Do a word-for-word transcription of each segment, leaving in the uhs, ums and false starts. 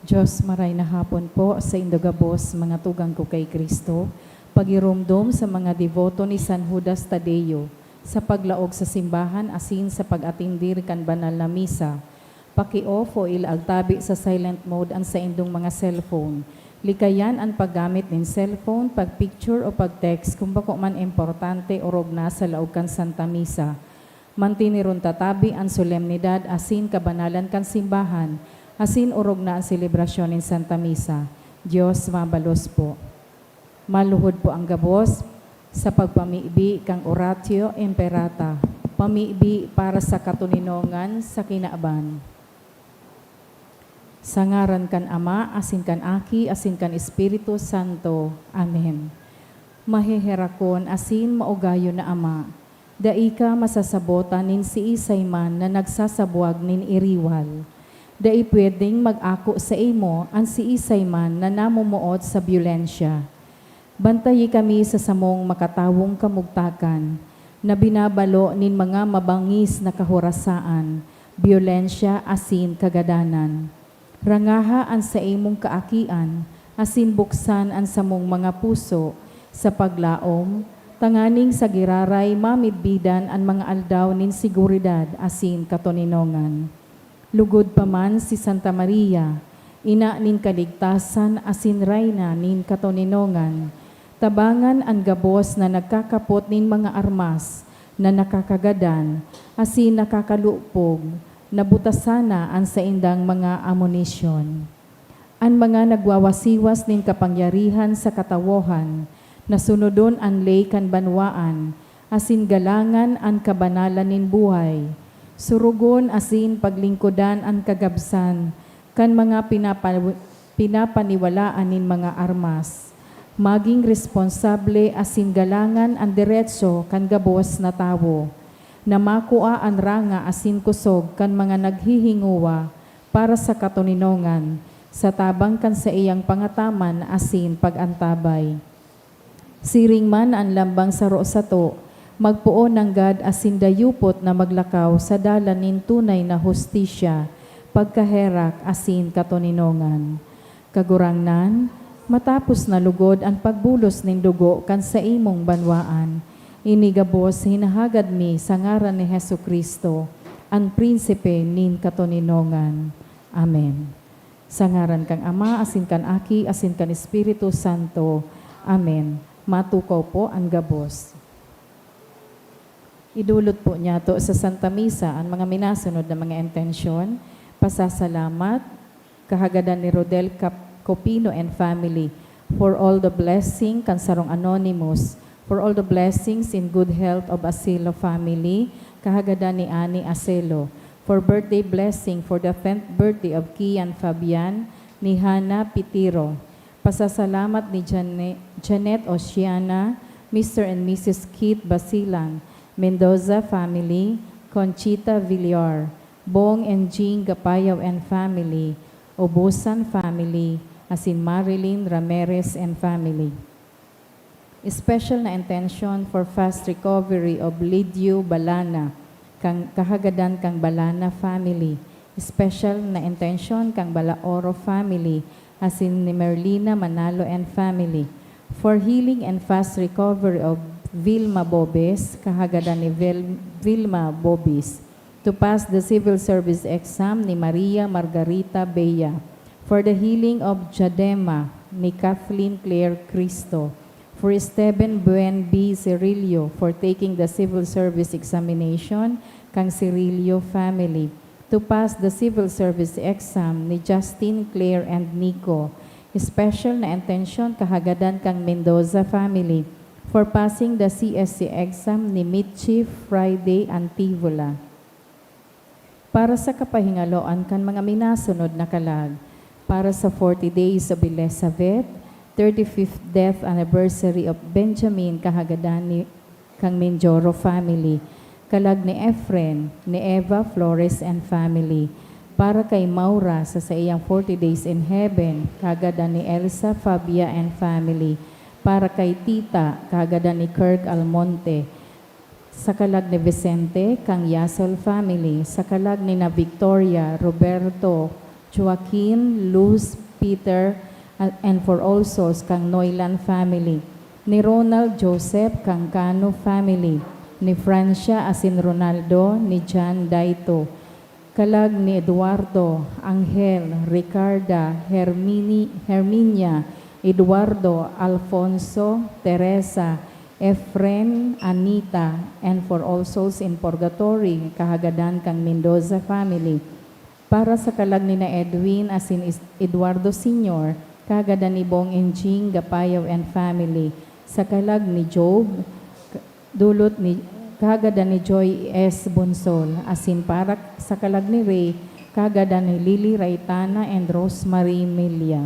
Diyos, maray na hapon po sa indo gabos, mga tugang ko kay Cristo. Pagiromdom sa mga deboto ni San Judas Tadeo sa paglaog sa simbahan asin sa pag-atindir kan banal na misa. Paki-off o ilaag tabi sa silent mode an saindong mga cellphone. Likayan an paggamit nin cellphone, pag-picture o pag-text kun bako man importante orog na sa laog kan Santa Misa. Mantiniron ta tabi an solemnidad asin kabanalan kan simbahan, asin orog na an selebrasyon nin Santa Misa. Dios mabalos po. Maluhod po ang gabos sa pagpamibi kan Oratio Imperata, pamibi para sa katoninongan sa kinaban. Sa ngaran kan Ama, asin kan Aki, asin kan Espiritu Santo. Amen. Maheherakon asin maugayon na Ama, dai ka masasabotan nin siisay man na nagsasabwag nin iriwal. Dai pwedeng mag-ako saimo an siisay man na namomoot sa byolensya. Bantayi kami sa samong makatawong kamugtakan, na binabalo nin mga mabangis na kahorasaan, byolensya asin kagadanan. Rangaha an saimong kaakian, asin buksan an samong mga puso sa paglaom, tanganing sa giraray mamidbidan an mga aldaw nin seguridad asin katoninongan. Lugod pa man si Santa Maria, ina nin kaligtasan asin rayna nin katoninongan, tabangan an gabos na nagkakapot nin mga armas na nakakagadan asin nakakalupog, na butasan na an saindang mga amunisyon. An mga nagwawasiwas nin kapangyarihan sa katawohan, na sunodon an ley kan banwaan, asin galangan an kabanalan nin buhay. Surugon asin paglingkodan an kagabsan kan mga pinapa-, pinapaniwalaan nin mga armas. Magin responsable asin galangan an deretso kan gabos na tawo, na makua an ranga asin kosog kan mga naghihingowa para sa katoninongan, sa tabang kan saiyang pangataman asin pag-antabay. Siring man an lambang saro sato, magpoon nanggad asin dayupot na maglakaw sa dalan nin tunay na hustisya, pagkaherak asin katoninongan. Kagurangnan, matapos na lugod an pagbulos nin dugo kan saimong banwaan, ini gabos hinahagad mi sa ngaran ni Jesu-Cristo, an Prinsipe nin katoninongan. Amen. Sa ngaran kan Ama, asin kan Aki, asin kan Espiritu Santo. Amen. Matukaw po an gabos. Idulot po niyato sa Santa Misa an mga minasunod na mga intensyon: pasasalamat, kahagadan ni Rodel Cap-, Copino and family, for all the blessing kan sarong anonymous, for all the blessings in good health of Asilo family, kahagadan ni Annie Asilo, for birthday blessing for the tenth birthday of Kian Fabian ni Hana Pitiro, pasasalamat ni Jane-, Janet Oceana, Mister and Missus Keith Basilan, Mendoza family, Conchita Villar, Bong and Jing Gapayaw and family, Obusan family, asin Marilyn Ramirez and family. Special na intention for fast recovery of Lidio Balana, kan kahagadan kan Balana family. Special na intention kan Balaoro family, asin ni Merlina Manalo and family. For healing and fast recovery of Vilma Bobes, kahagadan ni Vil-, Vilma Bobes. To pass the civil service exam ni Maria Margarita Bea. For the healing of Jadema ni Kathleen Claire Cristo. For Esteban Buen B. Cirillo for taking the civil service examination kan Cirillo family. To pass the civil service exam ni Justin, Claire, and Nico. Special na intention kahagadan kan Mendoza family for passing the C S C exam ni Mitchie Friday Antivola. Para sa kapahingaloan kan mga minasunod na kalag, para sa forty days of Elizabeth, thirty-fifth death anniversary of Benjamin, kahagadan ni, kan Mindoro family, kalag ni Efren, ni Eva Flores and family, para kay Maura sa saiyang forty days in heaven, kahagadan ni Elsa Fabia and family, para kay Tita, kahagadan ni Kirk Almonte, sa kalag ni Vicente, kan Yasol family, sa kalag ni na Victoria, Roberto, Joaquin, Luz, Peter, a-, and for all souls kan Noylan family, ni Ronald Joseph kan Cano family, ni Francia asin Ronaldo, ni John Daito, kalag ni Eduardo, Angel, Ricarda, Hermini-, Herminia, Eduardo, Alfonso, Teresa, Efren, Anita, and for all souls in purgatory, kahagadan kan Mendoza family. Para sa kalag ni na Edwin asin is-, Eduardo Senior, kahagadan ni Bong Enjing Gapayaw and family, sa kalag ni Job, k-, dulot ni, kahagadan ni Joy S. Bonsol, asin para sa kalag ni Ray, kahagadan ni Lily Raitana and Rosemary Milia.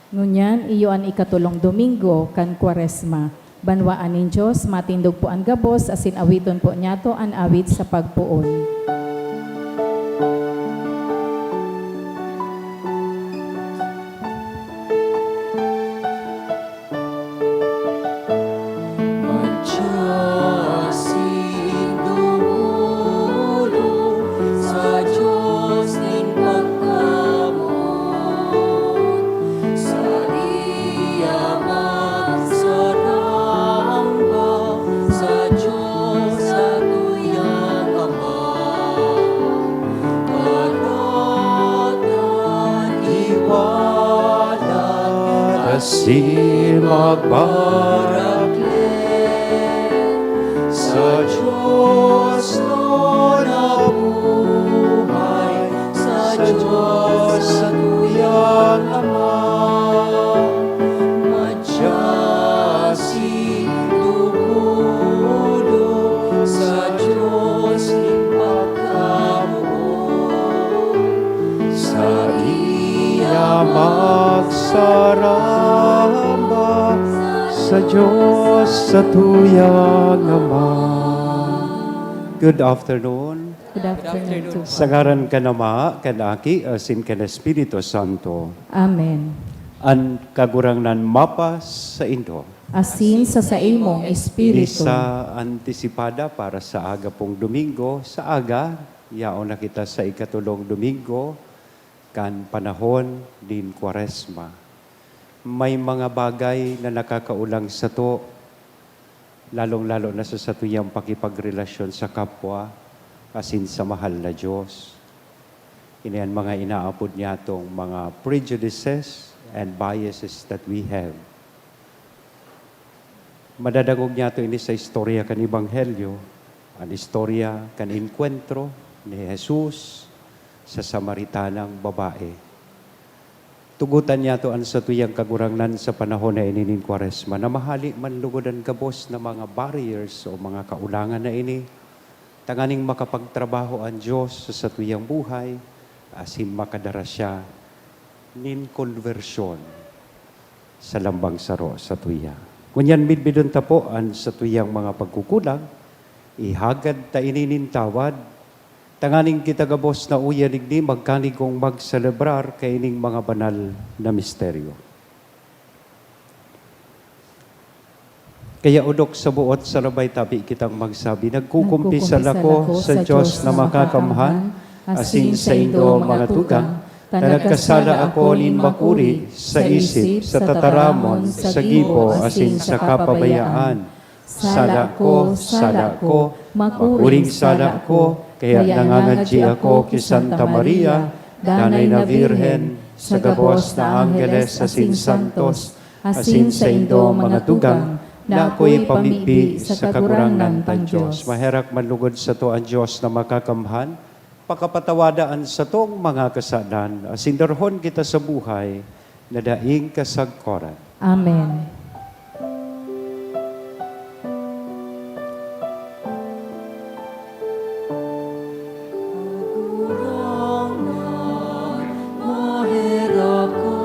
Ngunyan, iyo an ikatolong Domingo kan Kwaresma. Banwaan nin Dios, matindog po an gabos, asin awiton po niyato an awit sa pagpoon. Madyasing dumulog sa Diyos nin pagkamoot, saiya magsaramba sa Diyos satuyang Ama. Karatan, ibadat, asin magparakle sa Diyos na nabuhay, sa Diyos satuyang Ama. Madyasing dumulog sa Diyos nin pagkamoot, saiya magsaramba sa Diyos satuyang Ama. Good afternoon. Good afternoon, Tugang. Sa ngaran kan Ama, kan Aki, asin kan Espiritu Santo. Amen. An Kagurangnan mapasaindo. Asin sa saimong espiritu. Misa antisipada para sa aga pong Domingo. Sa aga, yaon na kita sa ikatolong Domingo kan panahon nin Kwaresma. May mga bagay na nakakaolang sato, lalong-lalo na sa satuyang pakipagrelasyon sa kapwa asin sa mahal na Diyos. Ini an mga inaapod niyatong mga prejudices and biases that we have. Madadangog niyato ini sa istorya kan Ebanghelyo, an istorya kan enkwentro ni Jesus sa Samaritanang babae. Tugotan niyato an satuyang Kagurangnan sa panahon na ini nin Kwaresma, na mahali man lugod an gabos na mga barriers o mga kaolangan na ini, tanganing makapagtrabaho an Dios sa satuyang buhay, asin makadara siya nin konbersyon sa lambang saro satuya. Ngunyan, midbidon ta po an satuyang mga pagkukulang, ihagad ta ini nin tawad, tanganing kita gabos na uya digdi magkanigong magselebrar kaining mga banal na misteryo. Kaya, odok sa buot sa labay, tabi kitang magsabi, "Nagkukumpisal ako sa Dios na makakamhan, asin saindo, mga tugang, ta nagkasala ako nin makuri sa isip, sa tataramon, sa gibo, asin sa kapabayaan. Sala ko, sala ko, makuring sala ko, kaya nangangadyi ako ki Santa Maria, Danay na Birhen, sa gabos na anggeles asin santos, asin saindo, mga tugang, na akoy pamibi sa Kagurangnan tang Dios." Maherak man lugod sato an Dios na makakamhan, pakapatawada an satong mga kasalan, asin darahon kita sa buhay na daing kasagkoran. Amen. Kagurangnan, maherak ka.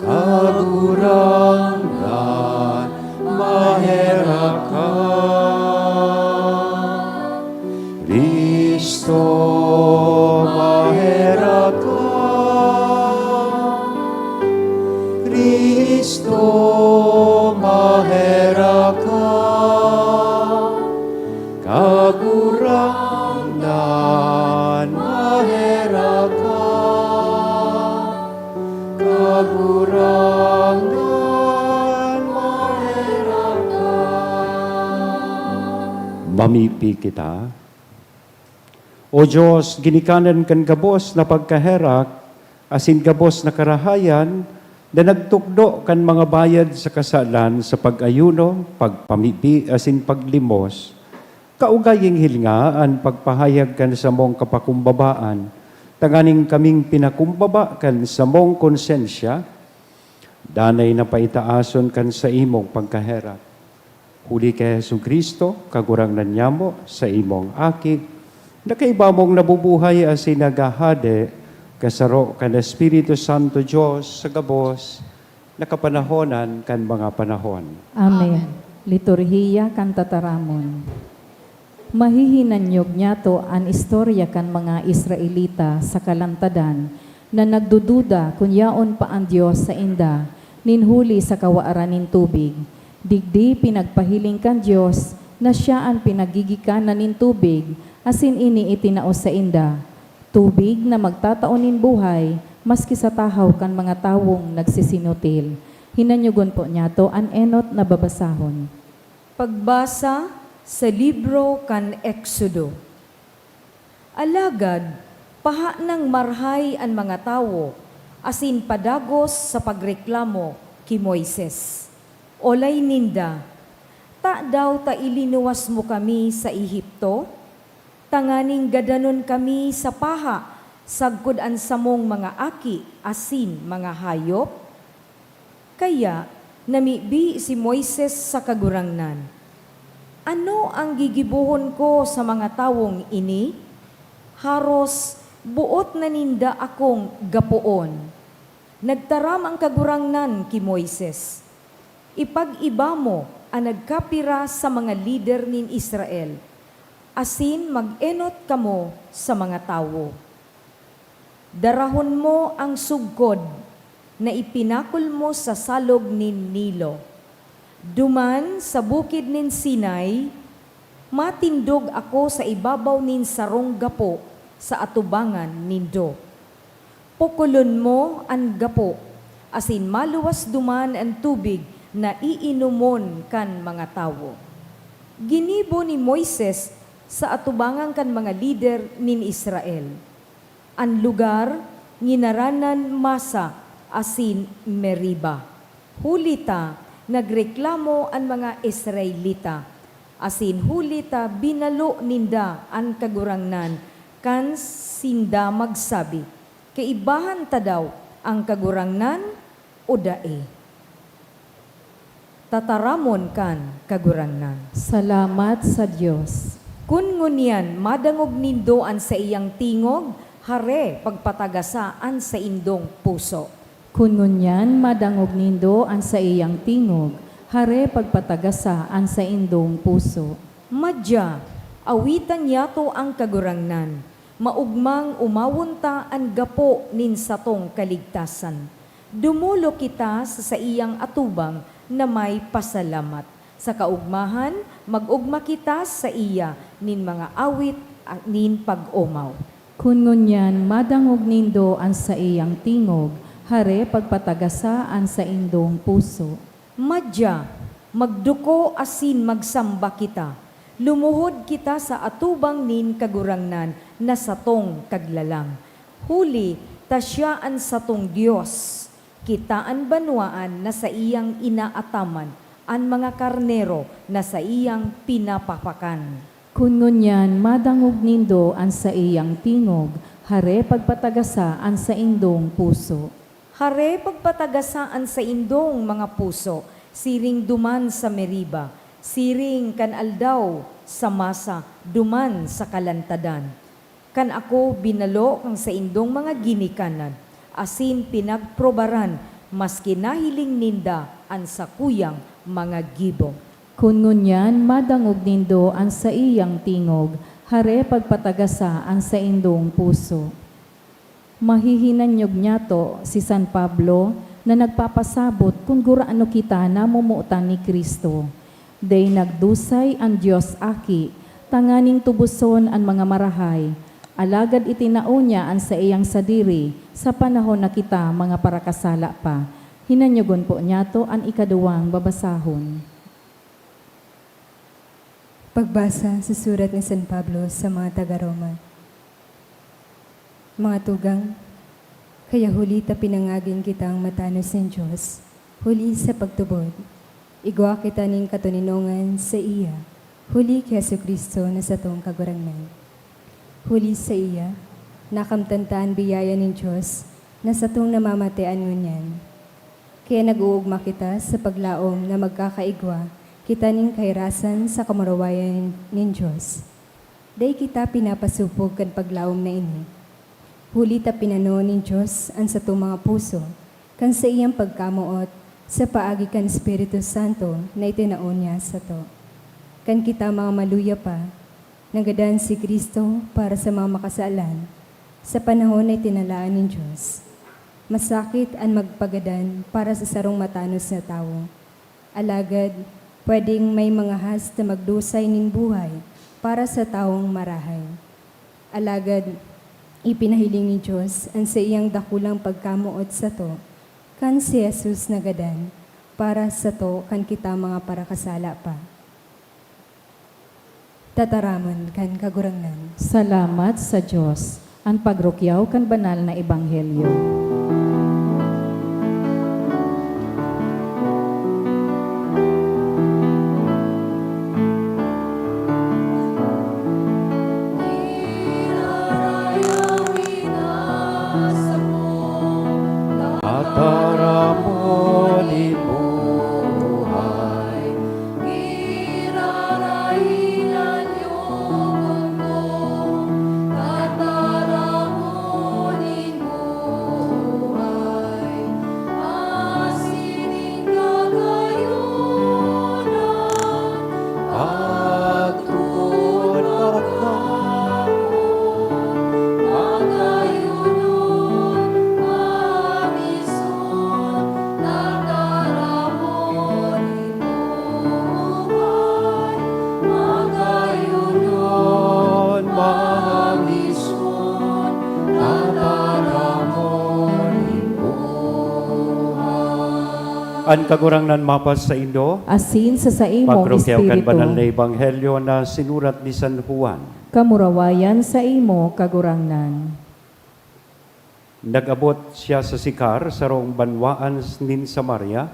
Kagurangnan, maherak ka. Cristo, maherak ka. Cristo, maherak ka. Kagurangnan, maherak ka. Kagurangnan, maherak ka. Mamibi kita. O Dios, ginikanan kan gabos na pagkaherak asin gabos na karahayan na nagtukdo kan mga bayad sa kasalan sa pag-ayuno, pagpamibi asin paglimos, kaugaying hilinga an pagpahayag kan samong kapakumbabaan, tanganing kaming pinakumbaba kan samong konsensya, danay na paitaason kan saimong pagkaherak. Huli ki Jesu-Cristo, Kagurangnan nyamo, saimong Aki, na kaiba mong nabubuhay asin naghahade, kasaro kan Espiritu Santo, Dios sa gabos na kapanahonan kan mga panahon. Amen. Amen. Liturhiya kan Tataramon. Mahihinanyog niyato an istorya kan mga Israelita sa kalantadan na nagdududa kun yaon pa an Dios sainda nin huli sa kawaran nin tubig. Digdi pinagpahiling kan Dios na siya an pinagigikanan nin tubig, asin ini itinao sainda, tubig na magtatao nin buhay maski sa tahaw kan mga tawong nagsisinutil. Hinanyogon po niyato an enot na babasahon. Pagbasa sa libro kan Exodo. Alagad, paha nang marhay an mga tawo asin padagos sa pagreklamo ki Moises. Olay ninda, "Tadaw ta ilinuwas mo kami sa Egipto, tanganing gadanon kami sa paha sagkod an samong mga aki asin mga hayop?" Kaya namibi si Moises sa Kagurangnan, "Ano an gigibohon ko sa mga tawong ini? Haros boot na ninda akong gapoon." Nagtaram an Kagurangnan ki Moises, "Ipag-iba mo an nagkapira sa mga lider nin Israel, asin mag-enot kamo sa mga tawo. Darahon mo an sugkod na ipinakol mo sa salog nin Nilo. Duman sa bukid nin Sinai, matindog ako sa ibabaw nin sarong gapo sa atubangan nindo. Pokolon mo an gapo, asin maluwas duman an tubig na iinomon kan mga tawo." Ginibo ni Moises sa atubangan kan mga lider nin Israel. An lugar nginaranan Masa asin Meriba, huli ta nagreklamo an mga Israelita, asin huli ta binalo ninda an Kagurangnan kan sinda magsabi, "Kaibahan ta daw an Kagurangnan o dai?" Tataramon kan Kagurangnan. Salamat sa Dios. Kun ngunyan madangog nindo an saiyang tingog, hare pagpatagasa an saindong puso. Kun ngunyan madangog nindo an saiyang tingog, hare pagpatagasa an saindong puso. Madya, awitan niyato an Kagurangnan, maogmang omawon ta an gapo nin satong kaligtasan. Dumolok kita sa saiyang atubang na may pasalamat. Sa kaogmahan, mag-ogma kita saiya nin mga awit nin pag-omaw. Kun ngunyan madangog nindo an saiyang tingog, hare pagpatagasa an saindong puso. Madya, magduko asin magsamba kita. Lumuhod kita sa atubang nin Kagurangnan na satong Kaglalang. Huli ta siya an satong Dios. Kita an banwaan na saiyang inaataman, an mga karnero na saiyang pinapapakan. Kun ngunyan madangog nindo an saiyang tingog, hare pagpatagasa an saindong puso. Hare pagpatagasa an saindong mga puso, siring duman sa Meriba, siring kan aldaw sa Masa, duman sa kalantadan. Kan ako binalo kan saindong mga ginikanan, asin pinagprobaran, maski nahiling ninda an sakuyang mga gibo. Kun ngunyan madangog nindo an saiyang tingog, hare pagpatagasa an saindong puso. Mahihinanyog niyato si San Pablo na nagpapasabot kun gurano kita namomotan ni Cristo. Dai nagdusay an Dios Aki, tanganing tuboson an mga marahay, alagad itinao niya an saiyang sadiri sa panahon na kita mga parakasala pa. Hinanyogon po niyato an ikaduwang babasahon. Pagbasa sa surat ni San Pablo sa mga taga-Roma. Mga tugang, kaya huli ta pinangagin kitang matanos nin Dios, huli sa pagtubod, igwa kita nin katoninongan saiya, huli ki Jesu-Cristo na satong Kagurangnan. Huli saiya, nakamtan ta an biyaya nin Dios na satong namamatean ngunyan. Kaya nag-oogma kita sa paglaom na magkakaigwa kita nin kahirasan sa kamurawayan nin Dios. Dai kita pinapasopog kan paglaom na ini, huli ta pinano nin Dios an satong mga puso kan saiyang pagkamoot sa paagi kan Espiritu Santo na itinao niya sato. Kan kita mga maluya pa, nagadan si Cristo para sa mga makasalan sa panahon na itinalaan nin Dios. Masakit an magpagadan para sa sarong matanos na tawo. Alagad, pwedeng may mangahas na magdusay nin buhay para sa tawong marahay. Alagad, ipinahiling nin Dios an saiyang dakulang pagkamoot sato, kan si Jesus nagadan para sato kan kita mga parakasala pa. Tataramon kan Kagurangnan. Salamat sa Dios. An pagrukyaw kan banal na ebanghelyo. Tataramon nin buhay. An Kagurangnan mapasaindo. Asin sa saimong Pagrukyaw kan espiritu. Banal na Ebanghelyo na sinurat ni San Juan. Kamurawayan saimo, Kagurangnan. Nag-abot siya sa Sicar, sarong banwaan nin Samaria.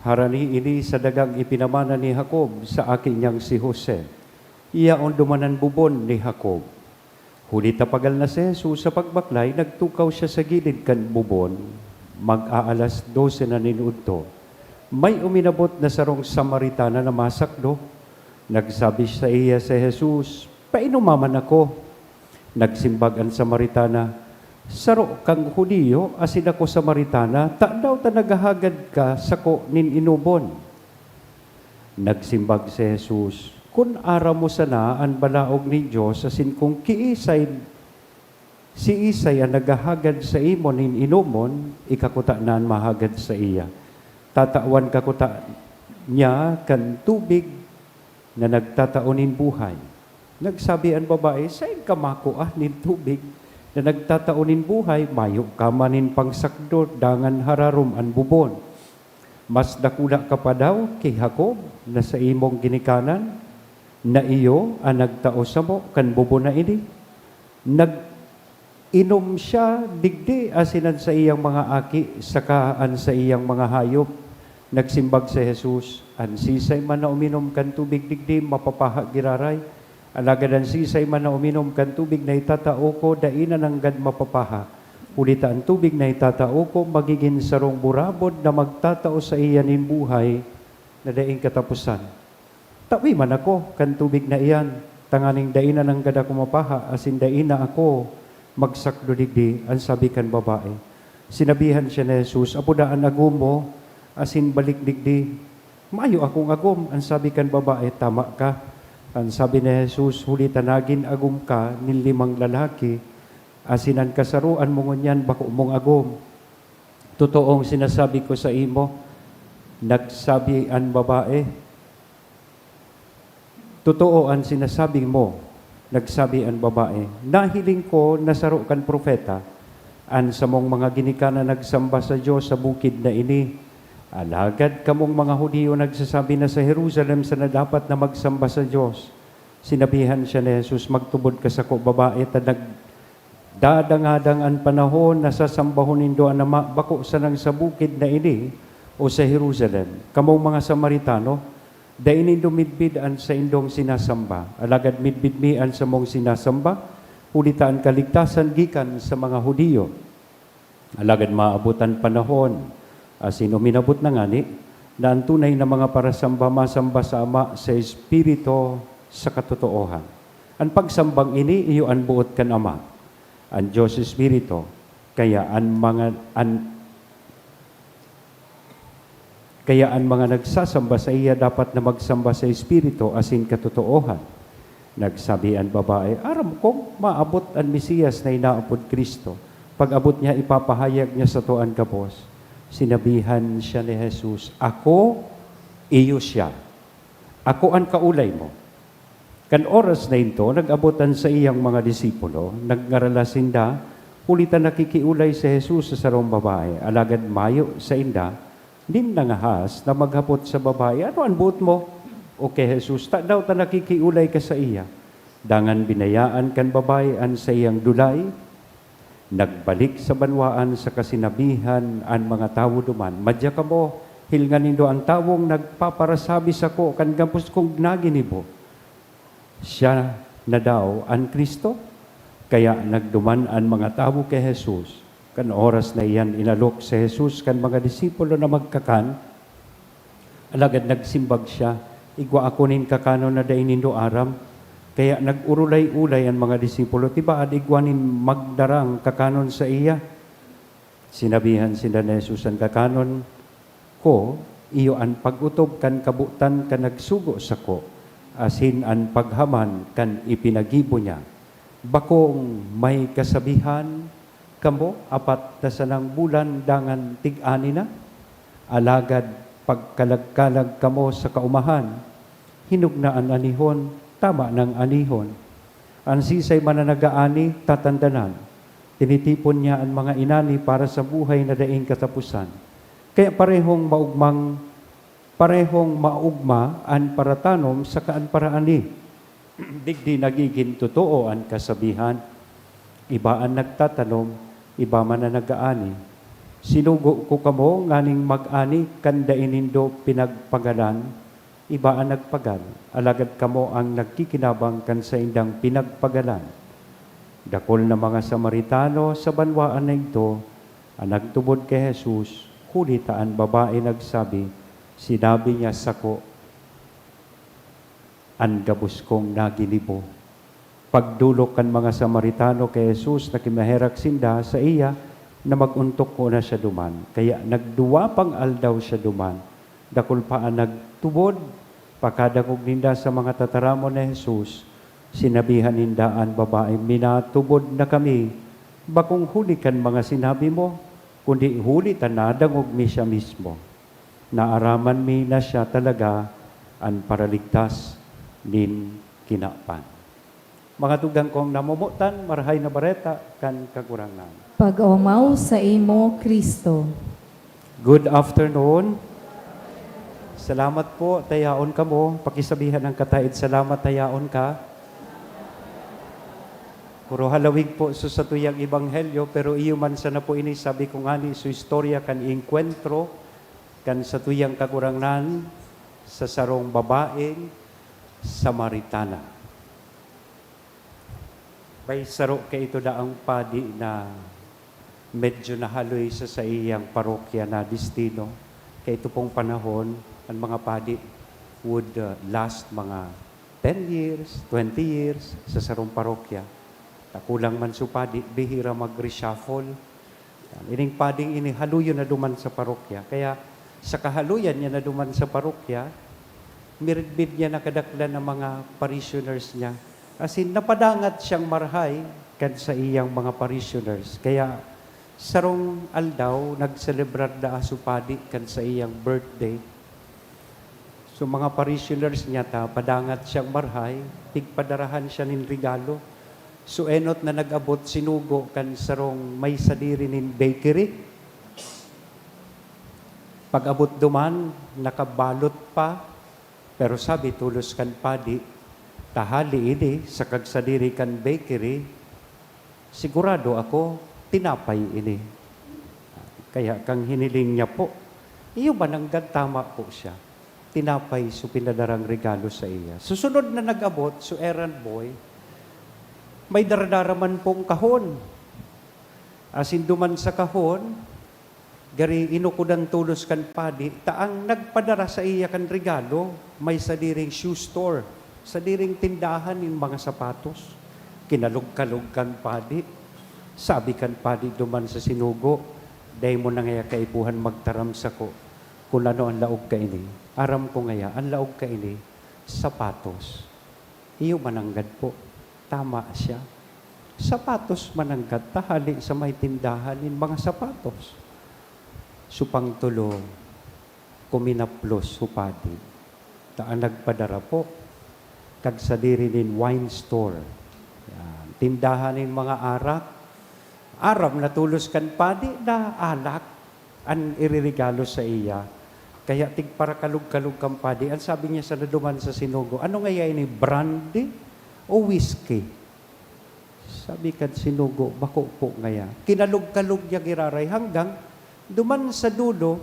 Harani ini sa dagang ipinamana ni Jacob sa aki niyang si Jose. Yaon duman an bubon ni Jacob. Huli ta pagal na si Jesus sa pagbaklay, nagtukaw siya sa gilid kan bubon. Mag-aalas dose na nin udto. May uminabot na sarong Samaritana na masakdo. Nagsabi saiya si Jesus, "Painoma man ako." Nagsimbag an Samaritana, "Saro kang Judio asin ako Samaritana, tadaw ta naghahagad ka sako nin inobon?" Nagsimbag si Jesus, "Kun aram mo sana an balaog nin Dios asin kun kiisay, siisay an naghahagad saimo nin inobon, ika kuta na an mahagad saiya. Tatawan ka kuta niya kan tubig na nagtatao nin buhay." Nagsabi an babae, "Saen ka makua nin tubig na nagtatao nin buhay? Mayo ka man nin pangsakdo dangan hararom an bubon. Mas dakula ka pa daw ki Jacob na saimong ginikanan, na iyo an nagtao samo kan bubon na ini?" Nag-inom siya digdi asin an saiyang mga aki saka an saiyang mga hayop. Nagsimbag si Jesus, "An siisay man na uminom kan tubig digdi mapapaha giraray. Alagad an siisay man na uminom kan tubig na itatao ko, dai na nanggad mapapaha, huli ta an tubig na itatao ko magigin sarong burabod na magtatao saiya nin buhay na daing kataposan." "Tawe man ako kan tubig na iyan, tanganing dai na nanggad ako mapaha asin dai na ako magsakdo digdi," an sabi kan babae. Sinabihan siya ni Jesus, "Apoda an agom mo asin balik digdi." "Mayo akong agom," an sabi kan babae. "Tama ka," an sabi ni Jesus, "huli ta nagin agom ka nin limang lalaki, asin an kasaroan mo ngunyan bako mong agom. Totoong sinasabi ko saimo," nagsabi an babae, "Totoo an sinasabi mo," nagsabi an babae. "Nahiling ko na saro kan propeta an samong mga ginikanan nagsamba sa Dios sa bukid na ini. Alagad kamong mga Judio nagsasabi na sa Jerusalem sana dapat na magsamba sa Dios." Sinabihan siya ni Jesus, "Magtubod ka sako, babae, ta nagdadangadang an panahon na sasambahon nindo an Ama, bako sanang sa bukid na ini o sa Jerusalem. Kamong mga Samaritano, dai nindo midbid an saindong sinasamba, alagad midbid mi an samong sinasamba, huli ta an kaligtasan gikan sa mga Judio. Alagad maabot an panahon, asin uminabot na ngani, na an tunay na mga parasamba masamba sa Ama sa Espiritu sa katotoohan. An pagsambang ini iyo an boot kan Ama, an Dios Espiritu, kaya an mga, an, kaya an mga nagsasamba saiya dapat na magsamba sa Espiritu asin katotoohan." Nagsabi an babae, "Aram kong maabot an Mesiyas na inaapod Cristo. Pag-abot niya, ipapahayag niya sato an gabos." Sinabihan siya ni Jesus, "Ako, iyo siya. Ako an kaolay mo." Kan oras na idto, nag-abot an saiyang mga disipulo, nagngaralas sinda, huli ta nakikiolay si Jesus sa sarong babae. Alagad mayo sainda nin nangahas na maghapot sa babae, "Ano an boot mo?" o ki Jesus, "Tadaw ta nakikiolay ka saiya?" Dangan binayaan kan babae an saiyang dulay, nagbalik sa banwaan saka sinabihan an mga tawo duman, "Madya kamo, hilinga nindo an tawong nagpaparasabi sako kan gabos kong naginibo. Siya na daw an Cristo?" Kaya nagduman an mga tawo ki Jesus. Kan oras na iyan, inalok si Jesus kan mga disipulo na magkakan. Alagad nagsimbag siya, "Igwa ako nin kakanon na dai nindo aram." Kaya nag-orolay-olay an mga disipulo, "Tibaad igwa nin magdarang kakanon saiya." Sinabihan sinda ni Jesus, "An kakanon ko iyo an pag-otob kan kabotan kan nagsugo sako, asin an paghaman kan ipinagibo niya. Bakong may kasabihan kamo, apat na sanang bulan dangan tig-ani na? Alagad pagkalag-kalag kamo sa kaumahan, hinugna an anihon, tama nang anihon. An sisay man na nag-aani, tatandanan. Tinitipon niya an mga inani para sa buhay na daing kataposan. Kaya parehong maugmang, parehong maugma an paratanom saka an paraani." Digdi nagigin totoo an kasabihan, "Iba an nagtatanom, iba man an nag-aani." Sinugo ko kamo nganing mag-ani kan dai nindo pinagpagalan, iba an nagpagal, alagad kamo an nagkikinabang kan saindang pinagpagalan. Dakul na mga Samaritano sa banwaan na idto an nagtubod ki Jesus, huli ta an babae nagsabi, "Sinabi niya sako an gabos kong naginibo." Pagdolok kan mga Samaritano ki Jesus, nakimaherak sinda saiya na mag-ontok ngona siya duman. Kaya nagduwa pang aldaw siya duman. Dakul pa an nagtubod. Pakadangog ninda sa mga tataramon ni Jesus, sinabihan ninda an babae, "Minatubod na kami, bakong huli kan mga sinabi mo, kundi huli ta nadangog mi siya mismo. Naaraman mi na siya talaga an Paraligtas nin kinaban." Mga tugang kong namomotan, Marahay na Bareta kan Kagurangnan. Pag-omaw saimo, Cristo. Good afternoon. Salamat po, tayaon kamo. Pakisabihan ang kataid, "Salamat, tayaon ka." Puro halawig po sa satuyang ebanghelyo, pero iyo man sana po ini, sabi ko ngani, sa istorya kan engkwentro kan satuyang Kagurangnan sa sarong babaeng Samaritana. May saro kaito daang padi na medyo nahaloy sa saiyang parokya na destino. Kaito pong panahon, ang mga padi would, uh, last mga ten years, twenty years sa sarong parokya. Ta kulang man su padi, bihira mag-reshuffle. Yan. Ining pading ini, haloyon na duman sa parokya. Kaya, sa kahaloyan niya na duman sa parokya, miridbid niya na kadaklan ang mga parishioners niya. As in, napadangat siyang marahay kan saiyang mga parishioners. Kaya, sarong aldaw, nagselebrar daa su padi kan saiyang birthday. So, mga parishioners niya ta, padangat siyang marhay, pigpadarahan siya nin regalo. So, enot na nag-abot, sinugo kan sarong may sadiri nin bakery. Pag-abot duman, nakabalot pa, pero sabi tolos kan padi, "Tahali ini sa kagsadiri kan bakery, sigurado ako, tinapay ini." Kaya kang hiniling niya po, iyo ba nanggad tama po siya? Tinapay so pinadarang regalo sa iya. Susunod na nag-abot, so errand boy, may daradara man pong kahon. Asin duman sa kahon, gari inukodan tolos kan padi, ta ang nagpadara sa iya kan regalo, may sadiring shoe store, sadiring tindahan nin mga sapatos. Kinalog-kalog kan padi. Sabi kan padi duman sa sinugo, "Dai mo na ngaya kaipuhan magtaram sako kun ano an laog kaini. Aram ko ngaya, an laog kaini, sapatos." Iyo mananggad po. Tama siya. Sapatos mananggad ta hali sa may tindahan nin mga sapatos. So, pangtolo, kuminaplos so padi. Ta an nagpadara po, kagsadiri nin wine store. Yan. Tindahan nin mga arak. Aram na tolos kan padi na alak an iririgalo sa iya. Kaya tigparakalog-kalog kan padi. An sabi niya sana duman sa sinugo, "Ano ngaya ini, brandy o whiskey?" Sabi kan sinugo, "Bako po ngaya." Kinalog-kalog niya giraray hanggang duman sa dulo,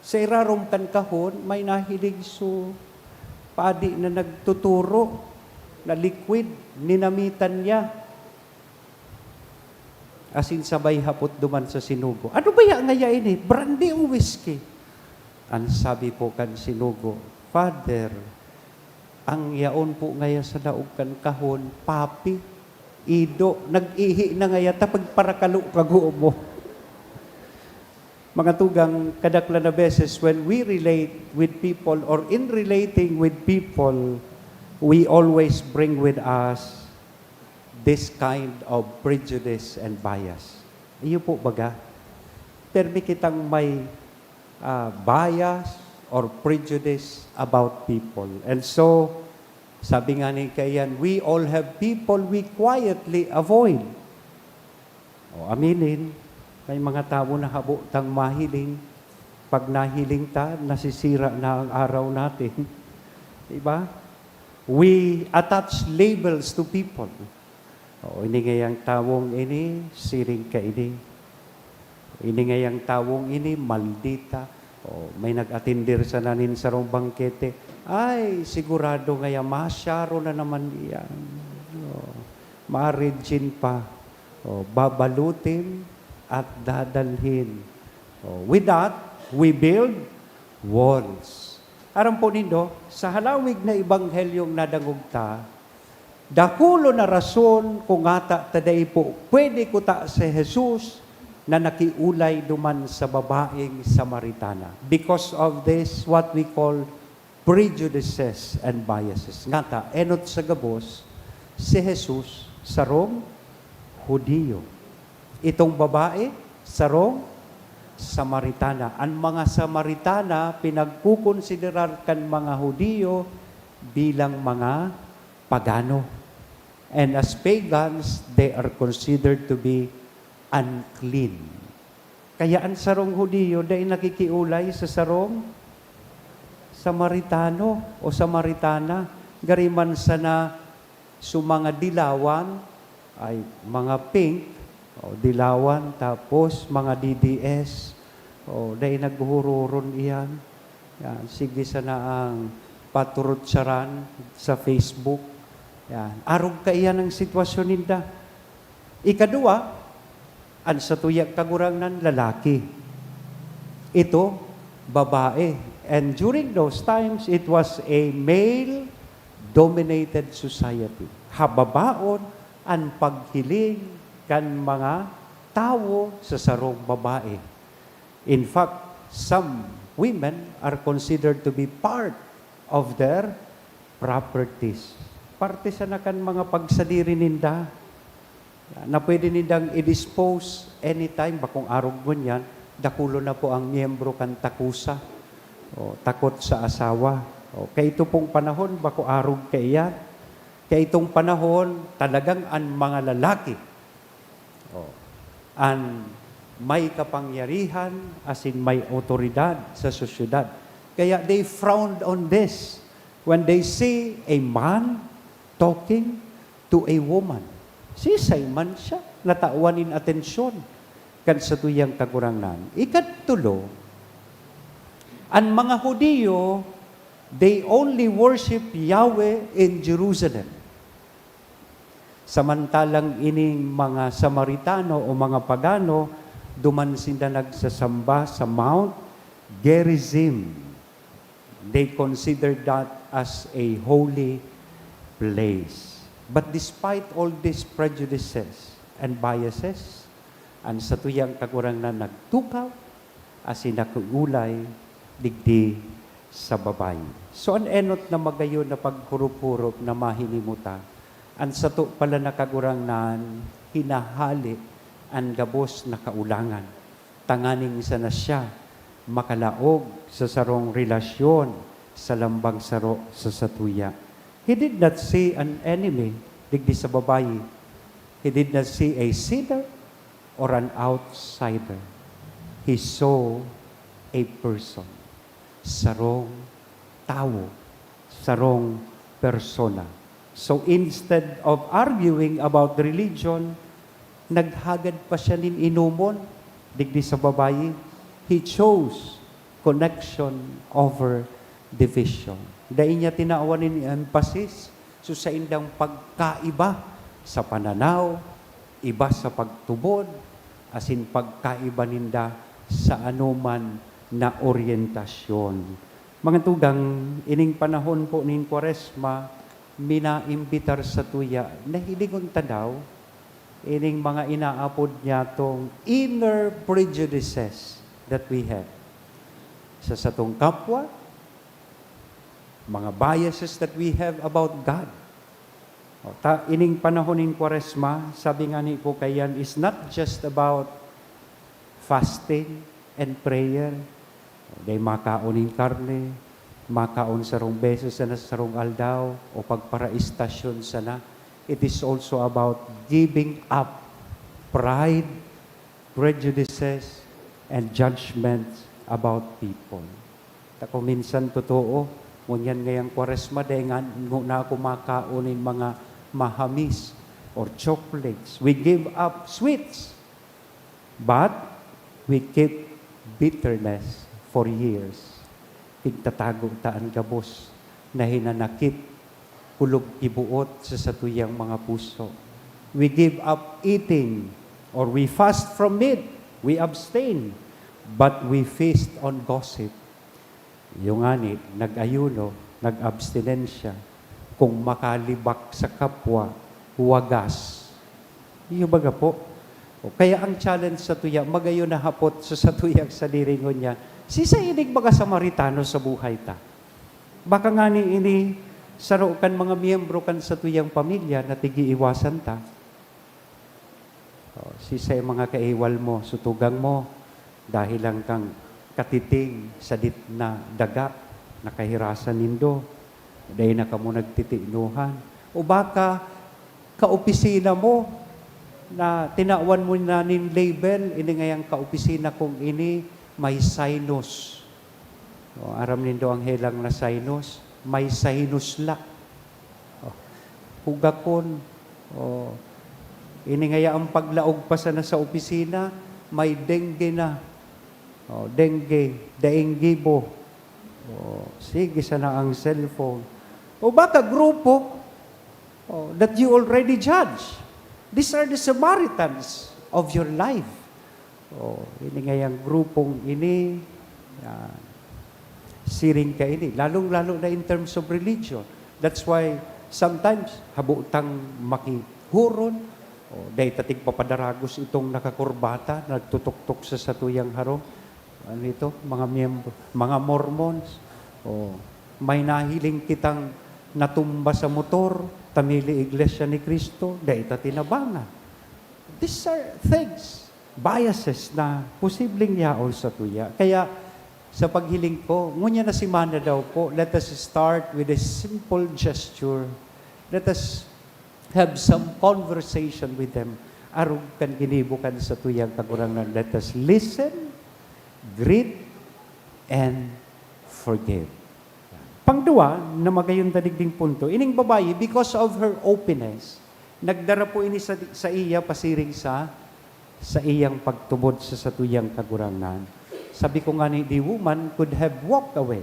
sa irarom kan kahon, may nahiling so padi na nagtuturo na liquid, ninamitan niya. Asin sabay hapot duman sa sinugo, "Ano baya ngaya ini? Brandy o whiskey?" An sabi po kan sinugo, "Father, ang yaon po ngaya sa laog kan kahon, papi, ido, nag-ihi na ngaya ta pagparakalo ka gumo." Mga tugang, kadaklan na beses when we relate with people or in relating with people, we always bring with us this kind of prejudice and bias. Iyo po baga, permi kitang may, ah, bias or prejudice about people. And so, sabi nga ni kaiyan, "We all have people we quietly avoid." O, aminin, may mga tawo na habo tang mahiling. Pag nahiling ta, nasisira na ang araw natin. Diba? We attach labels to people. O, ini ngayang tawong ini, siring kaini. Ini ngayang tawong ini, maldita. O, may nag-atindir sana nin sarong bangkete. Ay, sigurado ngaya, masyaro na naman iyan. O, ma-virgin pa. O, babalutin at dadalhin. O, with that, we build walls. Aram po nindo, sa halawig na ebanghelyong nadangog ta, dakulon na rason kung ngata ta dai po pwede kuta si Jesus na nakiolay duman sa babaeng Samaritana. Because of this, what we call prejudices and biases. Ngata, enot sa gabos, si Jesus sarong Judio. Itong babae, sarong Samaritana. An mga Samaritana, pinagkukonsiderar kan mga Judio bilang mga pagano. And as pagans, they are considered to be unclean. Kaya an sarong Judio dai nakikiolay sa sarong Samaritano o Samaritana. Gari man sana so mga dilawan, ay mga pink, o dilawan, tapos mga D D S, o dai naghuhuroron iyan. Yan, sige sana ang paturutsaran sa Facebook. Yan. Arog kaiyan ang sitwasyon ninda. Ikadua, an satuyang Kagurangnan, lalaki. Ito, babae. And during those times, it was a male-dominated society. Hababaon an paghiling kan mga tawo sa sarong babae. In fact, some women are considered to be part of their properties. Parte sana kan mga pagsadiri ninda na pwede nindang i-dispose anytime. Bakong arog ngunyan, dakulon na po ang miyembro kan takusa o takot sa asawa. O, kaito pong panahon, bako arog kaiyan. Kaitong panahon, talagang an mga lalaki, o, an may kapangyarihan, asin may awtoridad sa sosyedad. Kaya they frowned on this when they see a man talking to a woman. Sisay man siya, natawan nin atensyon kan satuyang Kagurangnan. Ikatlo, an mga Judio, they only worship Yahweh in Jerusalem. Samantalang ining mga Samaritano o mga pagano, duman sinda nagsasamba sa Mount Gerizim. They considered that as a holy place. But despite all these prejudices and biases, an satuyang Kagurangnan nagtukaw asin nakiolay digdi sa babayi. So, an enot na magayon na paghurup-hurup na mahinimo ta, an sato pala na Kagurangnan hinahale an gabos na kaolangan, tanganing sana siya makalaog sa sarong relasyon sa lambang saro sa satuya. He did not see an enemy digdi sa babayi. He did not see a sinner or an outsider. He saw a person, sarong tawo, sarong persona. So, instead of arguing about religion, naghagad pa siya nin inomon digdi sa babayi. He chose connection over division. Dai niya tinawan nin emphasis sa saindang pagkaiba sa pananaw, iba sa pagtubod, asin pagkaiba ninda sa anoman na oryentasyon. Mga tugang, ining panahon po nin Kwaresma, minaimbitar satuya na hilingon ta daw ining mga inaapod niyatong inner prejudices that we have sa satong kapwa, mga biases that we have about God. O, ta, ining panahon nin Kwaresma, sabi nga ni po kaiyan, is not just about fasting and prayer. Dai makaon nin karne, makaon sarong beses sana sa sarong aldaw, o pagparaistasyon sana. It is also about giving up pride, prejudices, and judgments about people. Ta kung minsan, totoo, ngunyan ngayang Kwaresma, dai nga, nguna ako makaon nin mga mahamis or chocolates. We give up sweets, but we keep bitterness for years. Pigtatago ta an gabos na hinanakit, kulog ki boot sa satuyang mga puso. We give up eating, or we fast from meat, we abstain, but we feast on gossip. Iyo ngani, nag-ayuno, nag-abstinensya, kung makalibak sa kapwa, wagas. Iyo baga po. O, kaya ang challenge satuya, magayon na hapot sa satuyang sadiri ngunyan, sisay ining mga Samaritano sa buhay ta? Baka ngani ini saro kan mga miyembro kan satuyang pamilya na tigi-iwasan ta. O, sisay mga kaiwal mo, sutugang mo, dahil lang kang katiting sadit na daga, nakahirasan nindo, dai na kamo nagtitinuhan. O baka kaopisina mo na tinawan mo na nin label, ini ngayang kaopisina kong ini may sinus. O, aram nindo ang helang na sinus? May sinus la. O, hugakon. O, ini ngaya ang paglaog pa sana sa opisina, may dengue na. O, dengue, daing gibo. O, sige sana ang cellphone. O baka grupo, o, that you already judge. These are the Samaritans of your life. O, ini ngayang grupong ini, ah, siring kaini, lalong-lalo na in terms of religion. That's why sometimes habo tang makihuron, o, dai ta tigpapadaragos itong nakakurbata, nagtutuktok sa satuyang harong. Ano ito? Mga miyembro, mga Mormons. O, may nahiling kitang natumba sa motor, ta mili Iglesia ni Cristo, dai ta tinabangan. These are things, biases na posibleng yaon satuya. Kaya, Sa paghiling ko, ngunyan na semana daw po, let us start with a simple gesture. Let us have some conversation with them. Arog kan ginibo kan satuyang Kagurangnan, let us listen, greet, and forgive. Pangduwa na magayon ta digding punto, ining babayi, because of her openness, nagdara po ini sa, sa iya pasiring sa, sa iyang pagtubod sa satuyang Kagurangnan. Sabi ko ngani, the woman could have walked away.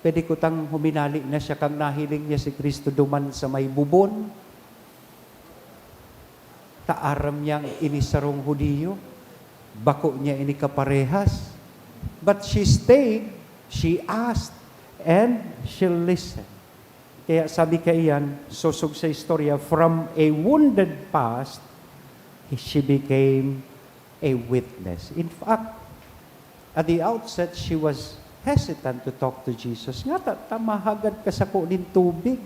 Pwede kutang huminali na siya kan nahiling niya si Cristo duman sa may bubon. Ta aram niyang ini sarong Judio, bako niya ini kaparehas. But she stayed, she asked, and she listened. Kaya sabi kaiyan, sosog sa istorya, from a wounded past, she became a witness. In fact, at the outset, she was hesitant to talk to Jesus. Ngata ta mahagad ka sako nin tubig.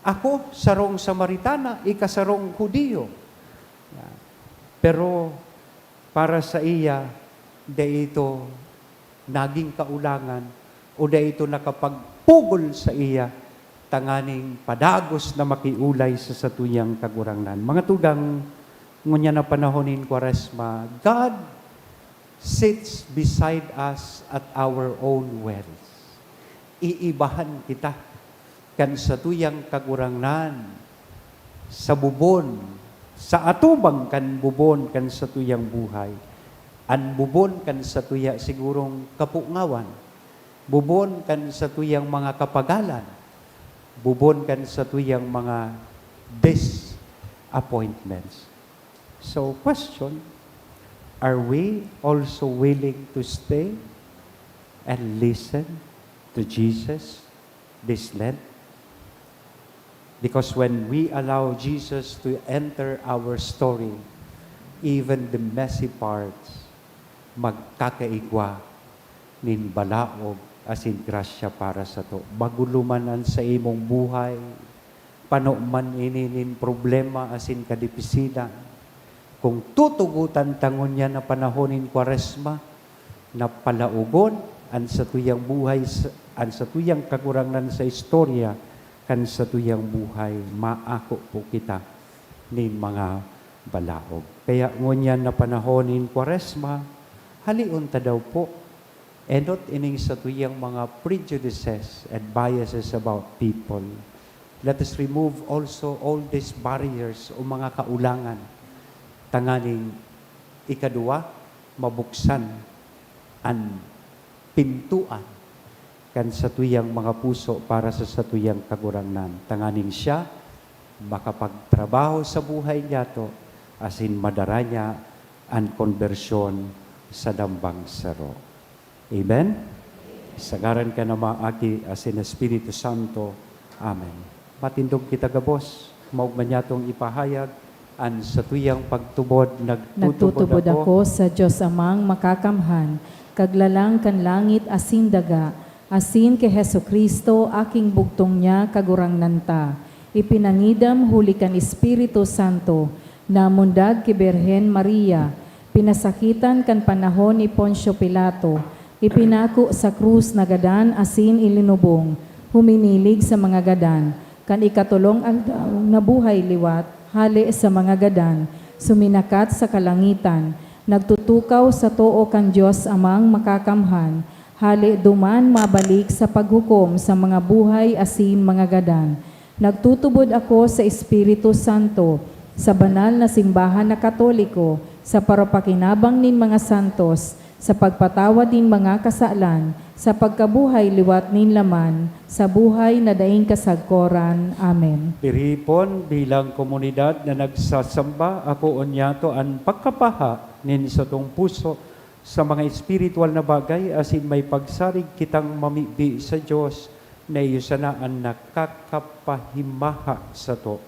Ako, sarong Samaritana, ika sarong Judio. Pero para sa iya, dai ito nagin kaulangan o dai ito nakapagpugol sa iya tanganing padagos na makiolay sa satuyang Kagurangnan. Mga tugang, ngunyan na panahon nin Kwaresma, God sits beside us at our own wells. Iibahan kita kan satuyang Kagurangnan sa bubon, sa atubang kan bubon kan satuyang buhay. An bubon kan satuya sigurong kapungawan, bubon kan satuyang mga kapagalan, bubon kan satuyang mga disappointments. So, question, are we also willing to stay and listen to Jesus this Lent? Because when we allow Jesus to enter our story, even the messy parts, magkakaigwa nin balaog asin grasya para sato. Magulo man an saimong buhay, pano man ini nin problema asin kadipisilan, kung tutugotan ta ngunyan na panahon nin Kwaresma, na palaogon an satuyang buhay sa, an satuyang Kagurangnan sa istorya kan satuyang buhay, maako po kita nin mga balaog. Kaya ngunyan na panahon nin Kwaresma, haleon ta daw po, enot ining satuyang mga prejudices and biases about people. Let us remove also all these barriers o mga kaulangan tanganing ikaduwa, mabuksan an pintoan kan satuyang mga puso para sa satuyang Kagurangnan, tanganing siya makapagtrabaho sa buhay niyato asin madara niya an konbersyon sa dambang saro. Amen? Sa ngaran kan Ama, Aki, asin Espiritu Santo. Amen. Matindog kita gabos, maogma niyatong ipahayag an satuyang pagtubod, "Nagtutubod Nagtutubod ako." ako sa Dios Amang Makakamhan, Kaglalang kan langit asin daga, asin ki Jesu-Cristo, Aking bugtong niya, Kagurangnan ta. Ipinangidam huli kan Espiritu Santo, namundag ki Birhen Maria, pinasakitan kan panahon ni Poncio Pilato, ipinako sa krus, nagadan asin ilinubong, huminilig sa mga gadan. Kan ikatolong aldaw, nabuhay liwat, hale sa mga gadan, suminakat sa kalangitan, nagtutukaw sa too kan Dios Amang Makakamhan, hale duman mabalik sa paghukom sa mga buhay asin mga gadan. Nagtutubod ako sa Espiritu Santo, sa banal na simbahan na Katoliko, sa parapakinabang nin mga santos, sa pagpatawad nin mga kasalan, sa pagkabuhay liwat nin laman, sa buhay na daing kasagkoran. Amen. Tiripon bilang komunidad na nagsasamba, akoon niyato an pagkapaha nin satong puso sa mga espiritual na bagay, asin may pagsarig kitang mamibi sa Dios na iyo sana an nakakapahimaha sato.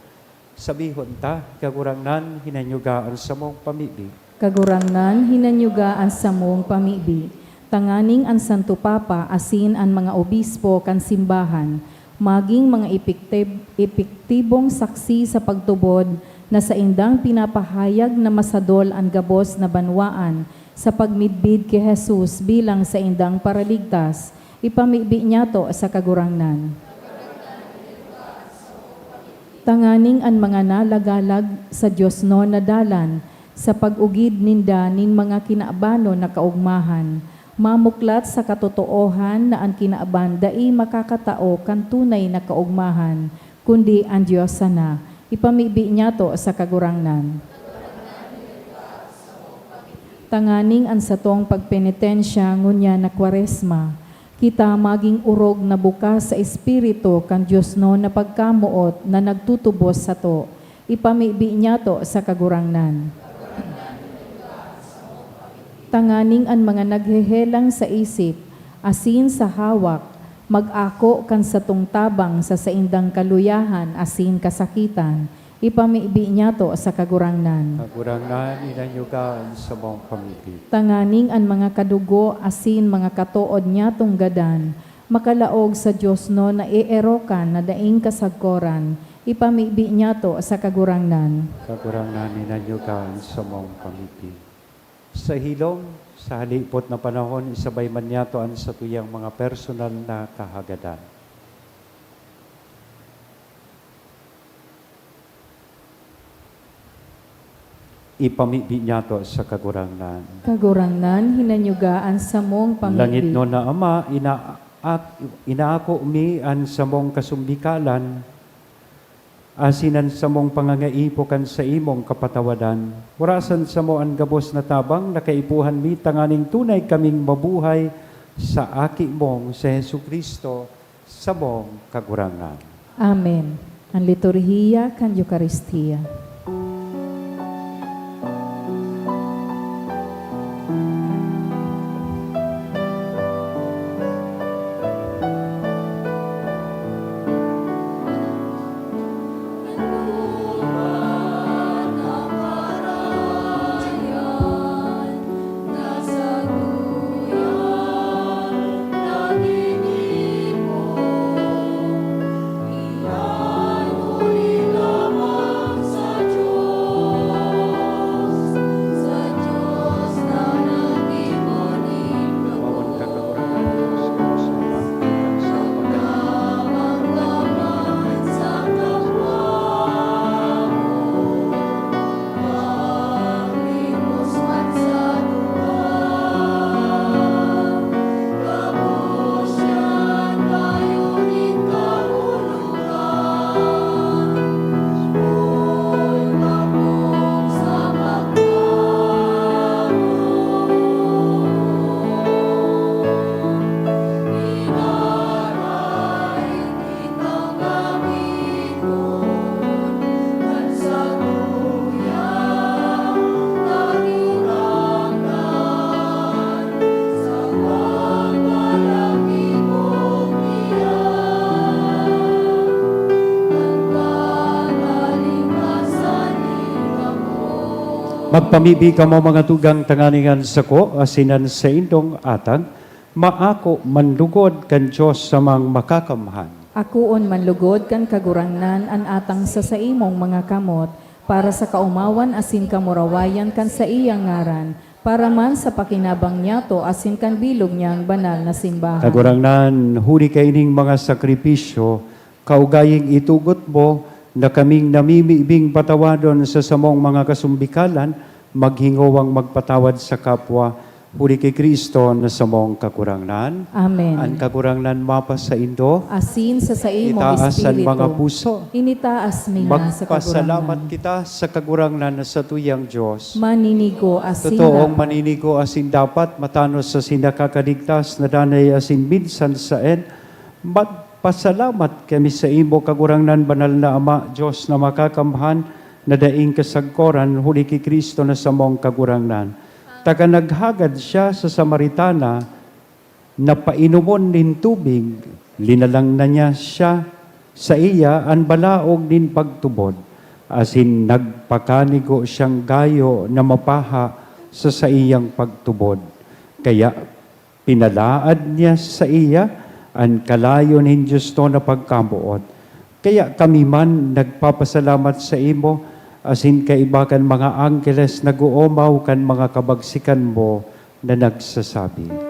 Sabihon ta, "Kagurangnan, hinanyuga an samong pamibi." Kagurangnan, hinanyuga an samong pamibi, tanganing an Santo Papa asin an mga obispo kan simbahan magin mga epektib-, epektibong saksi sa pagtubod na saindang pinapahayag na masadol an gabos na banwaan sa pagmidbid ki Jesus bilang saindang Paraligtas, ipamibi niyato sa Kagurangnan. Tanganing an mga nalagalag sa diosnon na dalan sa pag-ugid ninda nin mga kinabanon na kaogmahan, mamuklat sa katotoohan na an kinaban dai makakatao kan tunay na kaogmahan, kundi an Dios sana, ipamibi niyato sa Kagurangnan. Tanganing an satong pagpenitensya ngunyan na Kwaresma, kita magin orog na bukas sa Espiritu kan diosnon na pagkamoot na nagtutubos sato, ipamibi niyato sa Kagurangnan. Tanganing an mga naghehelang sa isip asin sa hawak mag-ako kan satong tabang sa saindang kaluyahan asin kasakitan, ipamibi niyato sa Kagurangnan. Kagurangnan, inanyoga an samong pamibi. Tanganing an mga kadugo asin mga katood niyatong gadan makalaog sa diosnon na eerokan na daing kasagkoran, ipamibi niyato sa Kagurangnan. Kagurangnan, inanyoga an samong pamibi. Sa hilom, sa halipot na panahon, isabay man niyato an satuyang mga personal na kahagadan. Ipamibi niyato sa Kagurangnan. Kagurangnan, hinanyoga an samong pamibi. Langitnon na Ama, ina-, at, inaako mi an samong kasumbikalan, asin an samong pangangaipo kan saimong kapatawadan. Warasan samo an gabos na tabang na kaipuhan mi tanganing tunay kaming mabuhay sa Aki mong si Jesu-Cristo, samong Kagurangnan. Amen. An liturhiya kan Eukaristia. Magpamibi kamo, mga tugang, tanganing an sako asin an saindong atang maako man lugod kan Dios samang Makakamhan. Akoon man lugod kan Kagurangnan an atang sa saimong mga kamot, para sa kaomawan asin kamurawayan kan saiyang ngaran, para man sa pakinabang niyato asin kan bilog niyang banal na simbahan. Kagurangnan, huli kaining mga sakripisyo, kaugaying itugot mo na kaming namimibing patawadon sa samong mga kasumbikalan, maghingowang magpatawad sa kapwa, huli ki Cristo na samong Kagurangnan. Amen. An Kagurangnan mapasaindo. Asin sa saimong Itaas an espiritu. Mga puso. Initaas mi na sa Kagurangnan. Magpasalamat kita sa Kagurangnan na satuyang Dios. Maninigo asin Totoong dapat. Maninigo asin dapat, matanos asin nakakaligtas na danay asin minsan saen. Magpasalamat kami saimo, Kagurangnan, Banal na Ama, Dios na Makakamhan, na daing kasagkoran, huli ki Cristo na samong Kagurangnan. Ta kan naghagad siya sa Samaritana na painomon nin tubig, linalang na niya siya, saiya an balaog nin pagtubod, asin nagpakanigo siyang gayo na mapaha sa saiyang pagtubod. Kaya pinalaad niya saiya an kalayo nin diosnon na pagkamoot. Kaya kami man nagpapasalamat saimo, asin kaiba kan mga angkeles nag-oomaw kan mga kabagsikan mo na nagsasabi,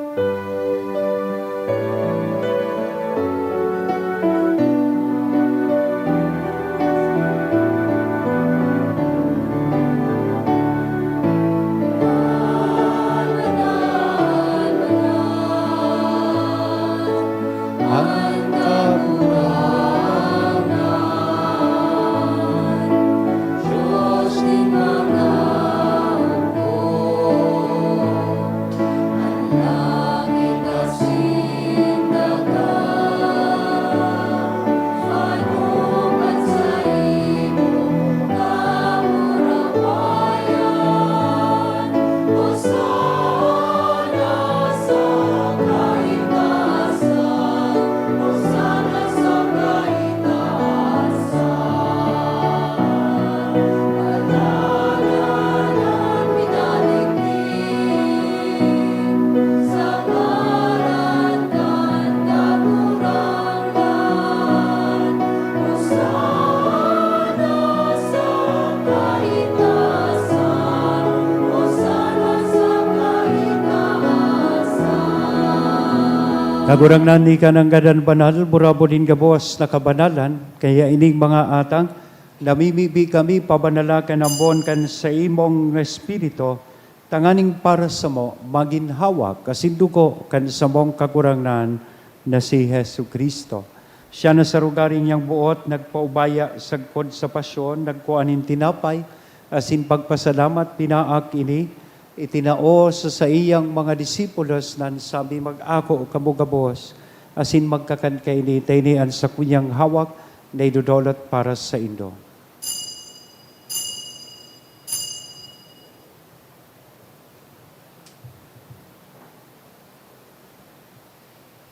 Kagurangnan, ika nanggad an banal, burabod nin gabos na kabanalan, kaya ining mga atang, namimibi kami pabanala kan ambon kan saimong Espiritu, tanganing para samo magin hawak asin dugo kan samong Kagurangnan na si Jesu-Cristo. Siya na sa rogaring niyang boot nagpaubaya sagkod sa pasyon, nagkua nin tinapay, asin pagpasalamat, pinaak ini, itinao sa saiyang mga disipulos na an sabi, "Mag-ako kamo gabos, asin magkakan kaini, ta ini an sakuyang hawak na idodolot para saindo."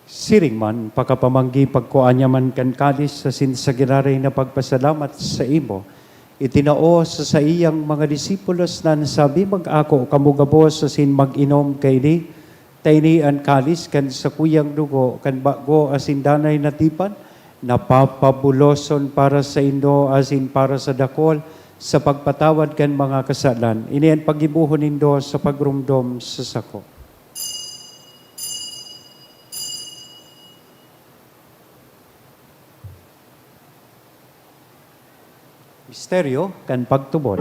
Siring man, pakapamanggi, pagkua niya man kan kalis asin sa giraray na pagpasalamat saimo, itinao sa saiyang mga disipulos na an sabi, "Mag-ako kamo gabos asin mag-inom kaini, ta ini an kalis kan sakuyang dugo kan bago asin danay na tipan, na papabuloson para saindo asin para sa dakul sa pagpatawad kan mga kasalan. Ini an paggibohon nindo sa pagromdom sa sako." Misteryo kan pagtubod.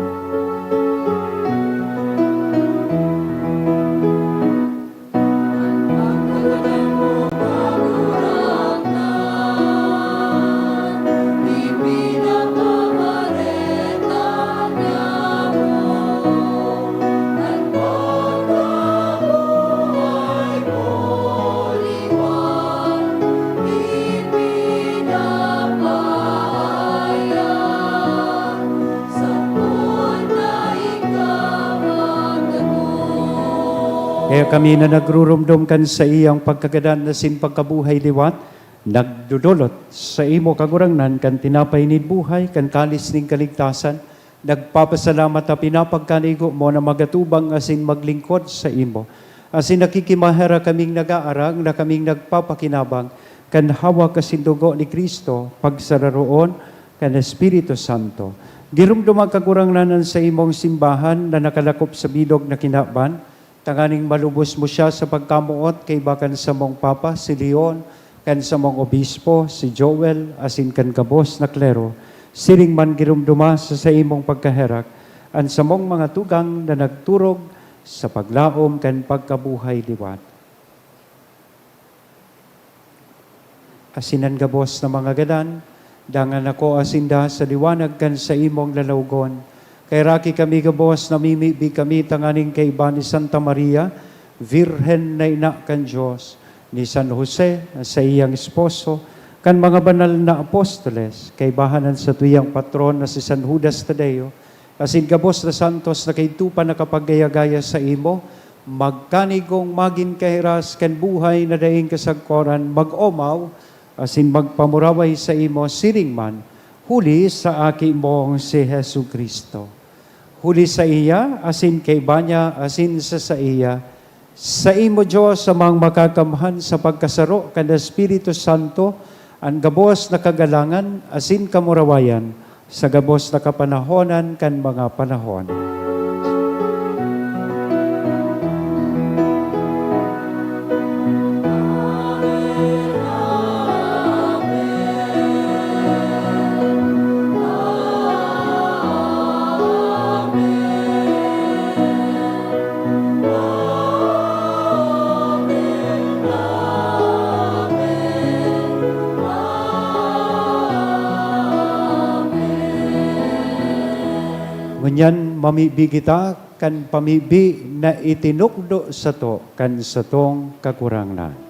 Kaya kami na nagruromdom kan saiyang pagkagadan asin pagkabuhay liwat, nagdodolot saimo, Kagurangnan, kan tinapay nin buhay, kan kalis nin kaligtasan, nagpapasalamat ta pinapagkanigo mo na magatubang asin maglingkod saimo. Asin nakikimaherak kaming nag-aarang na kaming nagpapakinabang kan hawak asin dugo ni Cristo, pagsararoon kan Espiritu Santo. Giromdoma, Kagurangnan, an saimong simbahan na nakalakop sa bilog na kinaban, tanganing malubos mo siya sa pagkamoot kaiba kan samong Papa, si Leon, kan samong Obispo, si Joel, asin kan gabos na klero. Siring man, giromdoma sa saimong pagkaherak an samong mga tugang na nagturog sa paglaom kan pagkabuhay liwat. Asin an gabos na mga gadan, dangan akoa sinda sa liwanag kan saimong lalawgon. Kaheraki kami gabos, namimibi kami tanganing kaiba ni Santa Maria, Virgen na ina kan Dios, ni San Jose, na saiyang esposo, kan mga banal na apostoles, kaibahan an satuyang patron na si San Judas Tadeo, asin gabos na santos na kaidto pa nakapagaya-gaya saimo, magkanigong magin kahiras kan buhay na daing kasagkoran, mag-omaw asin magpamuraway saimo siring man, huli sa Aki mong si Jesu-Cristo. Huli saiya, asin kaiba niya, asin sa saiya, saimo, Dios, Amang Makakamhan, sa pagkasaro kan Espiritu Santo, an gabos na kagalangan asin kamurawayan, sa gabos na kapanahonan kan mga panahon. Ngunyan, mamibi kita kan pamibi na itinukdo sato kan satong Kagurangnan.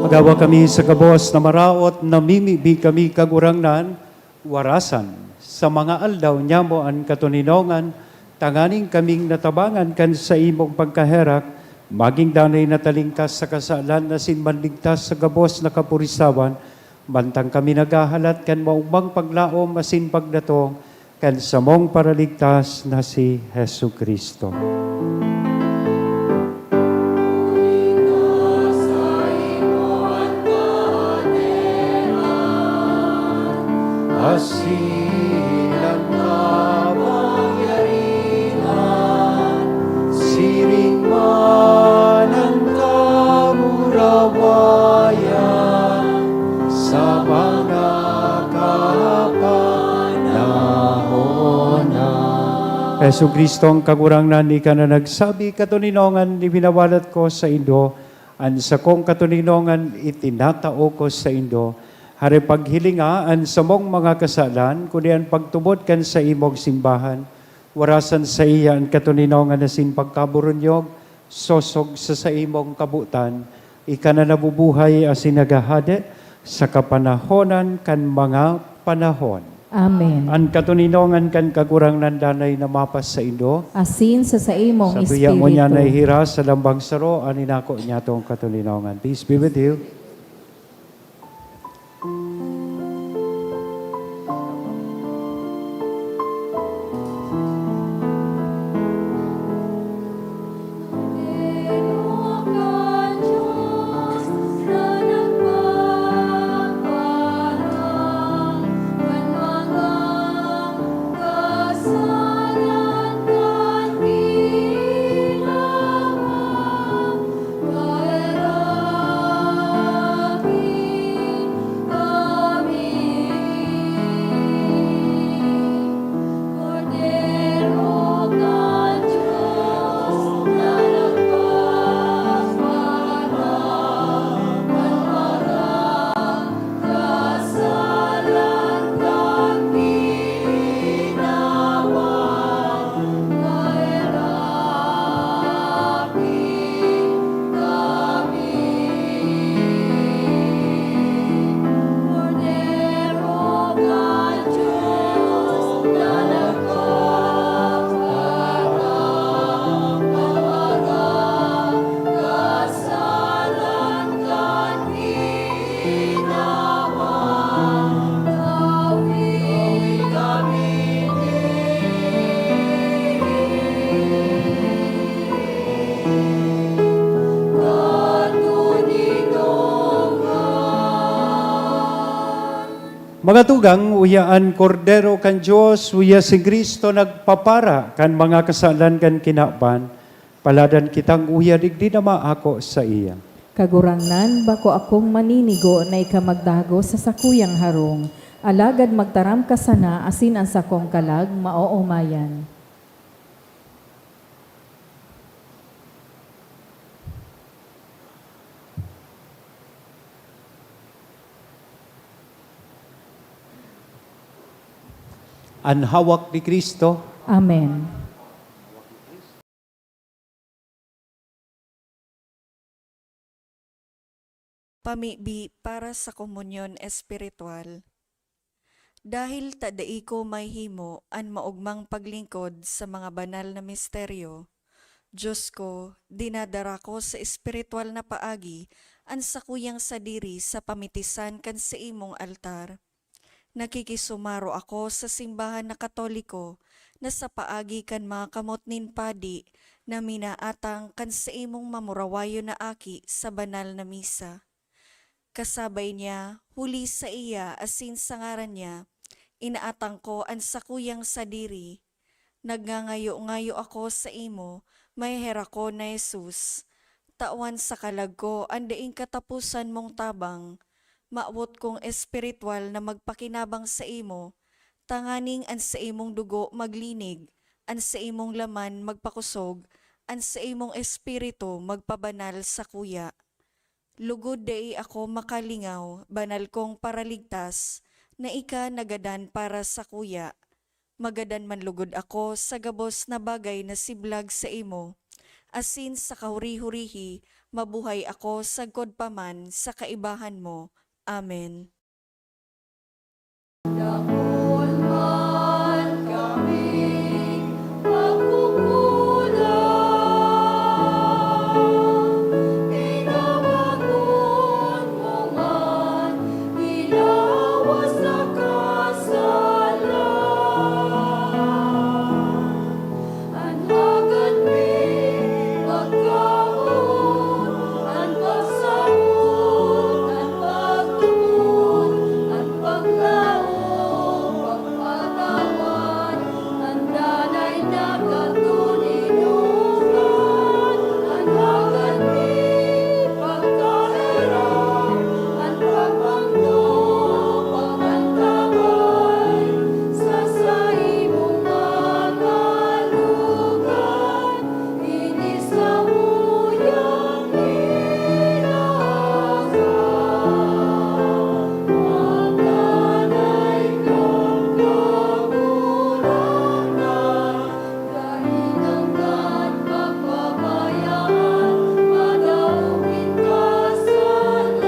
Magawa kami sa gabos na maraot, namimibi kami, Kagurangnan, warasan sa mga aldaw nyamo an katoninongan, tanganing kaming natabangan kan saimong pagkaherak, magin danay na talingkas sa kasalan asin manligtas sa gabos na kapurisawan, mantang kami naghahalat kan maogmang paglaom asin pagdatong kan samong Paraligtas na si Jesu-Cristo. Asin an kapangyarihan, siring man an kamurawayan, sa mga kapanahonan. Jesu-Cristong Kagurangnan, ika na nagsabi, "Katoninongan, ibinawalat ko saindo, an sakong katoninongan itinatao ko saindo." Hare paghilinga an samong mga kasalan, kundi an pagtubod kan saimong simbahan. Warasan saiya an katoninongan asin pagkaburunyog, sosog sa saimong kabotan, ika na nabubuhay asin naghahade sa kapanahonan kan mga panahon. Amen. An katoninongan kan Kagurangnan danay na mapasaindo. Asin sa saimong Sa tuya mo niya espiritu. Nahihiras sa lambang saro, an inako niyatong katoninongan. Peace be with you. Mga tugang, uya an Kordero kan Dios, uya si Cristo nagpapara kan mga kasalan kan kinaban. Paladan kitang uya digdi na maako saiya. Kagurangnan, bako akong maninigo na ika magdagos sa sakuyang harong, alagad magtaram ka sana asin an sakong kalag maoomayan. An hawak ni Cristo. Amen. Pamibi para sa komunyon espiritual. Dahil ta dai ko mahimo an maogmang paglingkod sa mga banal na misteryo, Diyos ko, dinadara ko sa espiritual na paagi an sakuyang sadiri sa pamitisan kan saimong altar. Nakikisumaro ako sa simbahan na Katoliko na sa paagi kan mga kamot nin padi na minaatang kan saimong mamurawayon na aki sa banal na misa. Kasabay niya, huli saiya asin sa ngaran niya, inaatang ko an sakuyang sadiri. Nagngangayo-ngayo ako saimo, maheherak ko na Jesus. Tawan sa kalag ko an daing kataposan mong tabang. Mawot kong espiritual na magpakinabang saimo, tanganing an saimong dugo maglinig, an saimong laman magpakosog, an saimong espiritu magpabanal sakuya. Lugod dai ako makalingaw, banal kong Paraligtas, na ika nagadan para sakuya. Magadan man lugod ako sa gabos na bagay na siblag saimo, asin sa kahuri-hurihi mabuhay ako sagkod pa man sa kaibahan mo. Amen. Dakul man kaming pagkukulang, pinabangon mo man ginawa sa kasalan. An hagad mi pagkamoot, an pagsabot, an pagtubod, an paglaom, pagpatawad, an danay na katoninongan, an hagad mi pagkaherak, an pagmangno, pag-antabay sa saimong mga lugar. Ini samuyang ginasa, magdanay kang Kagurangnan. Dai nanggad pagpabayaan, madaog nin kasalan.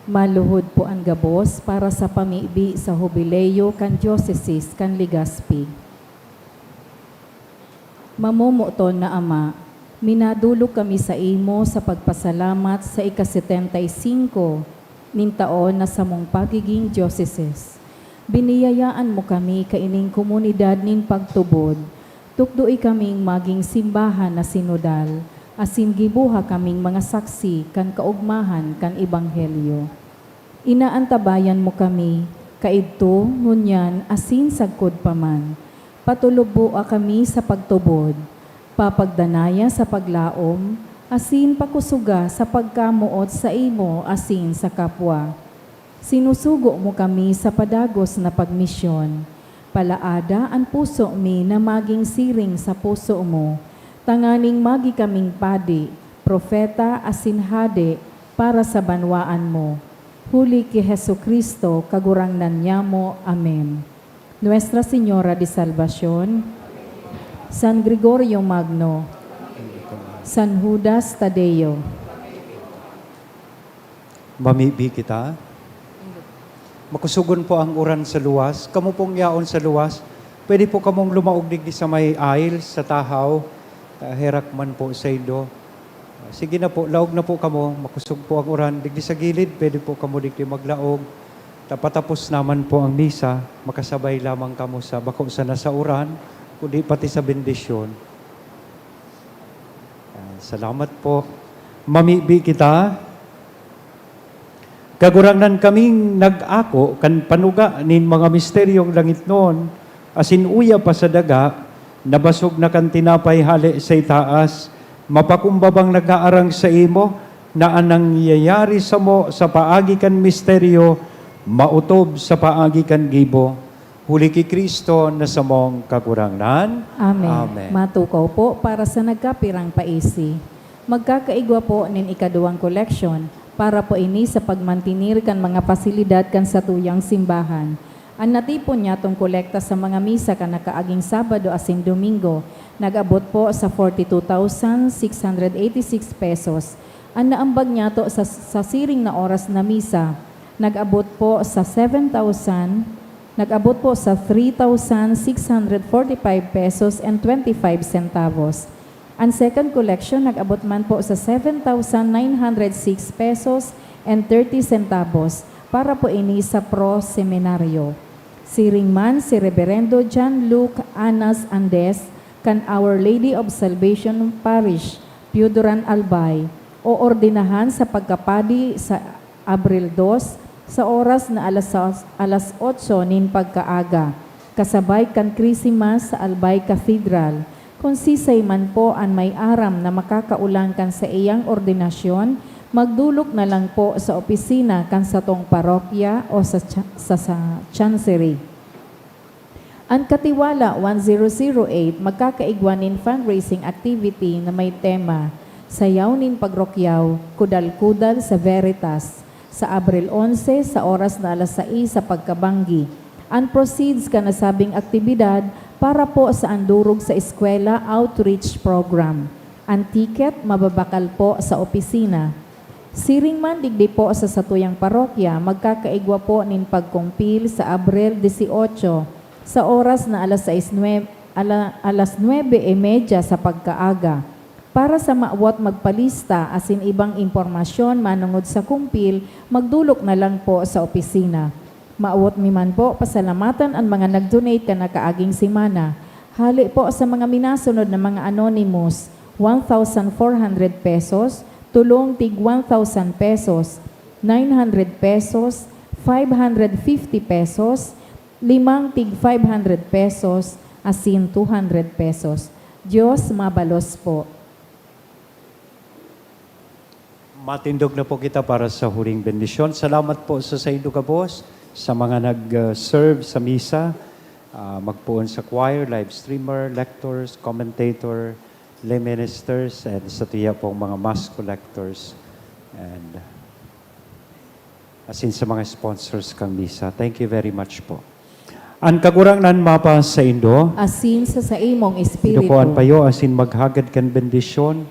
Maluhod po an gabos para sa pamibi sa Hubileo kan Diocesis kan Legazpi. Mamomoton na Ama, minadolok kami saimo sa pagpasalamat sa ika-setenta y singko nin taon na samong pagigin dioceses. Biniyayaan mo kami kaining komunidad nin pagtubod. Tukdoe kaming magin simbahan na sinodal, asin giboha kaming mga saksi kan kaogmahan kan ebanghelyo. Inaantabayan mo kami, kaidto, ngunyan, asin sagkod pa man. Patuluboa kami sa pagtubod, papagdanaya sa paglaom, asin pakusoga sa pagkamoot saimo asin sa kapwa. Sinusugo mo kami sa padagos na pagmisyon. Palaada an puso mi na magin siring sa puso mo, tanganing magi kaming padi, propeta, asin hade para sa banwaan mo. Huli ki Jesu-Cristo, Kagurangnan nyamo. Amen. Nuestra Señora de Salvacion, San Gregorio Magno, San Judas Tadeo. Mamibi kita. Makusogon po ang uran sa luwas. Kamo pong yaon sa luwas, pwede po kamong lumaog digdi sa may aisle, sa tahaw. Ah, herak man po saindo. Ah, sige na po, laog na po kamo. Makosog po ang uran. Digdi sa gilid, pwede po kamo digdi maglaog. Ta patapos naman po ang misa, makasabay lamang kamo sa, bako sana sa uran, kundi pati sa bendisyon. Ah, salamat po. Mamibi kita. Kagurangnan, kaming nag-ako kan panuga nin mga misteryong langitnon, asin uya pa sa daga, na basog na kan tinapay hale sa itaas, mapakumbabang nag-aarang saimo, na an nangyayari samo sa paagi kan misteryo, maotob sa paagi kan gibo. Huli ki Cristo na samong Kagurangnan. Amen. Amen. Matukaw po para sa nagkapirang paisi. Magkakaigwa po nin ikaduwang koleksyon para po ini sa pagmantenir kan mga pasilidad kan satuyang simbahan. An natipon nyatong kolekta sa mga misa kan nakaaging Sabado asin Domingo nag-abot po sa forty-two thousand six hundred eighty-six pesos. An naambag nyato sa, sa siring na oras na misa nag-abot po sa seven thousand, nag-abot po sa three thousand six hundred forty-five pesos and twenty-five centavos. An second collection nag-abot man po sa seven thousand nine hundred six pesos and thirty centavos para po ini sa Pro Seminario. Siring man si Reberendo John Luke Anas Andes kan Our Lady of Salvation Parish, Pioduran, Albay, oordinahan sa pagkapadi sa Abril dos, sa oras na alas, alas otso nin pagkaaga, kasabay kan Krisimas sa Albay Cathedral. Kun sisay man po an may aram na makakaolang kan saiyang ordinasyon, magdolok na lang po sa opisina kan satong parokya o sa cha-, sa, sa chancery. An Katiwala one zero zero eight magkakaigwa nin fundraising activity na may tema, Sayaw nin Pagrokyaw, Kudal-kudal sa Veritas, sa Abril onse, sa oras na alas sais sa pagkabanggi. An proceeds kan nasabing aktibidad para po sa Andurog sa Eskwela Outreach Program. An ticket mababakal po sa opisina. Siring man digdi po sa satuyang parokya, magkakaigwa po nin pagkumpil sa Abril dieciocho, sa oras na alas sais nue-, ala-, alas nuebe y media sa pagkaaga. Para sa mawot magpalista asin ibang impormasyon manongod sa kumpil, magdolok na lang po sa opisina. Mawot mi man po pasalamatan an mga nag-donate kan nakaaging semana. Hale po sa mga minasunod na mga anonymous, one thousand four hundred pesos, tulong tig one thousand pesos, nine hundred pesos, five hundred fifty pesos, limang tig five hundred pesos, asin two hundred pesos. Diyos mabalos po. Matindog na po kita para sa huling bendisyon. Salamat po sa saindo gabos, sa mga nag-serve sa misa, ah, magpoon sa choir, live streamer, lectors, commentator, lay ministers, and sa tuya pong mga mass collectors. And asin sa mga sponsors kang misa. Thank you very much po. An Kagurangnan mapa saindo. Asin sa saimong espiritu. Idukoan payo asin maghagad kan bendisyon.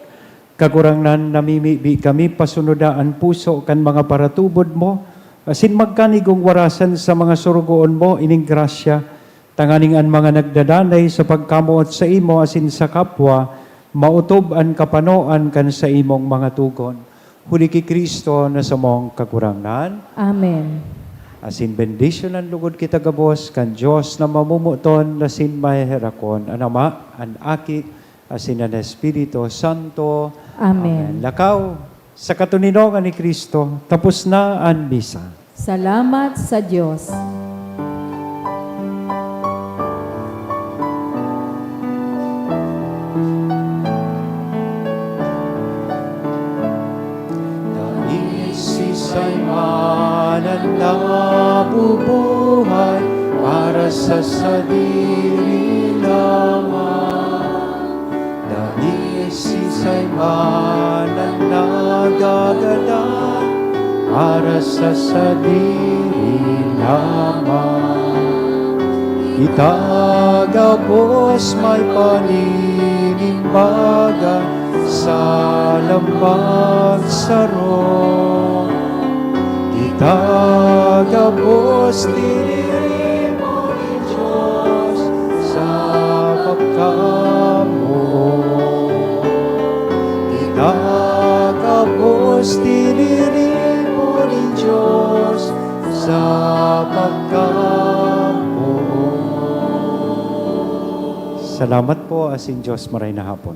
Kagurangnan, namimibi kami, pasunoda an puso kan mga paratubod mo, asin magkanigong warasan sa mga sorogoon mo ining grasya, tanganing an mga nagdadanay sa pagkamoot saimo asin sa kapwa, maotob an kapanoan kan saimong mga togon. Huli ki Cristo na samong Kagurangnan. Amen. Asin bendisyonan logod kita gabos kan Dios na mamomoton asin maheherakon, an Ama, an Aki, asin an Espiritu Santo. Amen. Amen. Lakaw, sa katoninongan ni Cristo, tapos na an misa. Salamat sa Dios. Dai siisay man an nabubuhay para sa sadiri lamang. Dai siisay man an nagagadan para sa sadiri lamang. Kita gabos may paninimbagan sa lambang saro. Kita gabos tiniripo nin Dios sa pagkamoot. Kita gabos tiniripo nin Dios sa pagkamoot. Salamat po, asin Dios maray na hapon.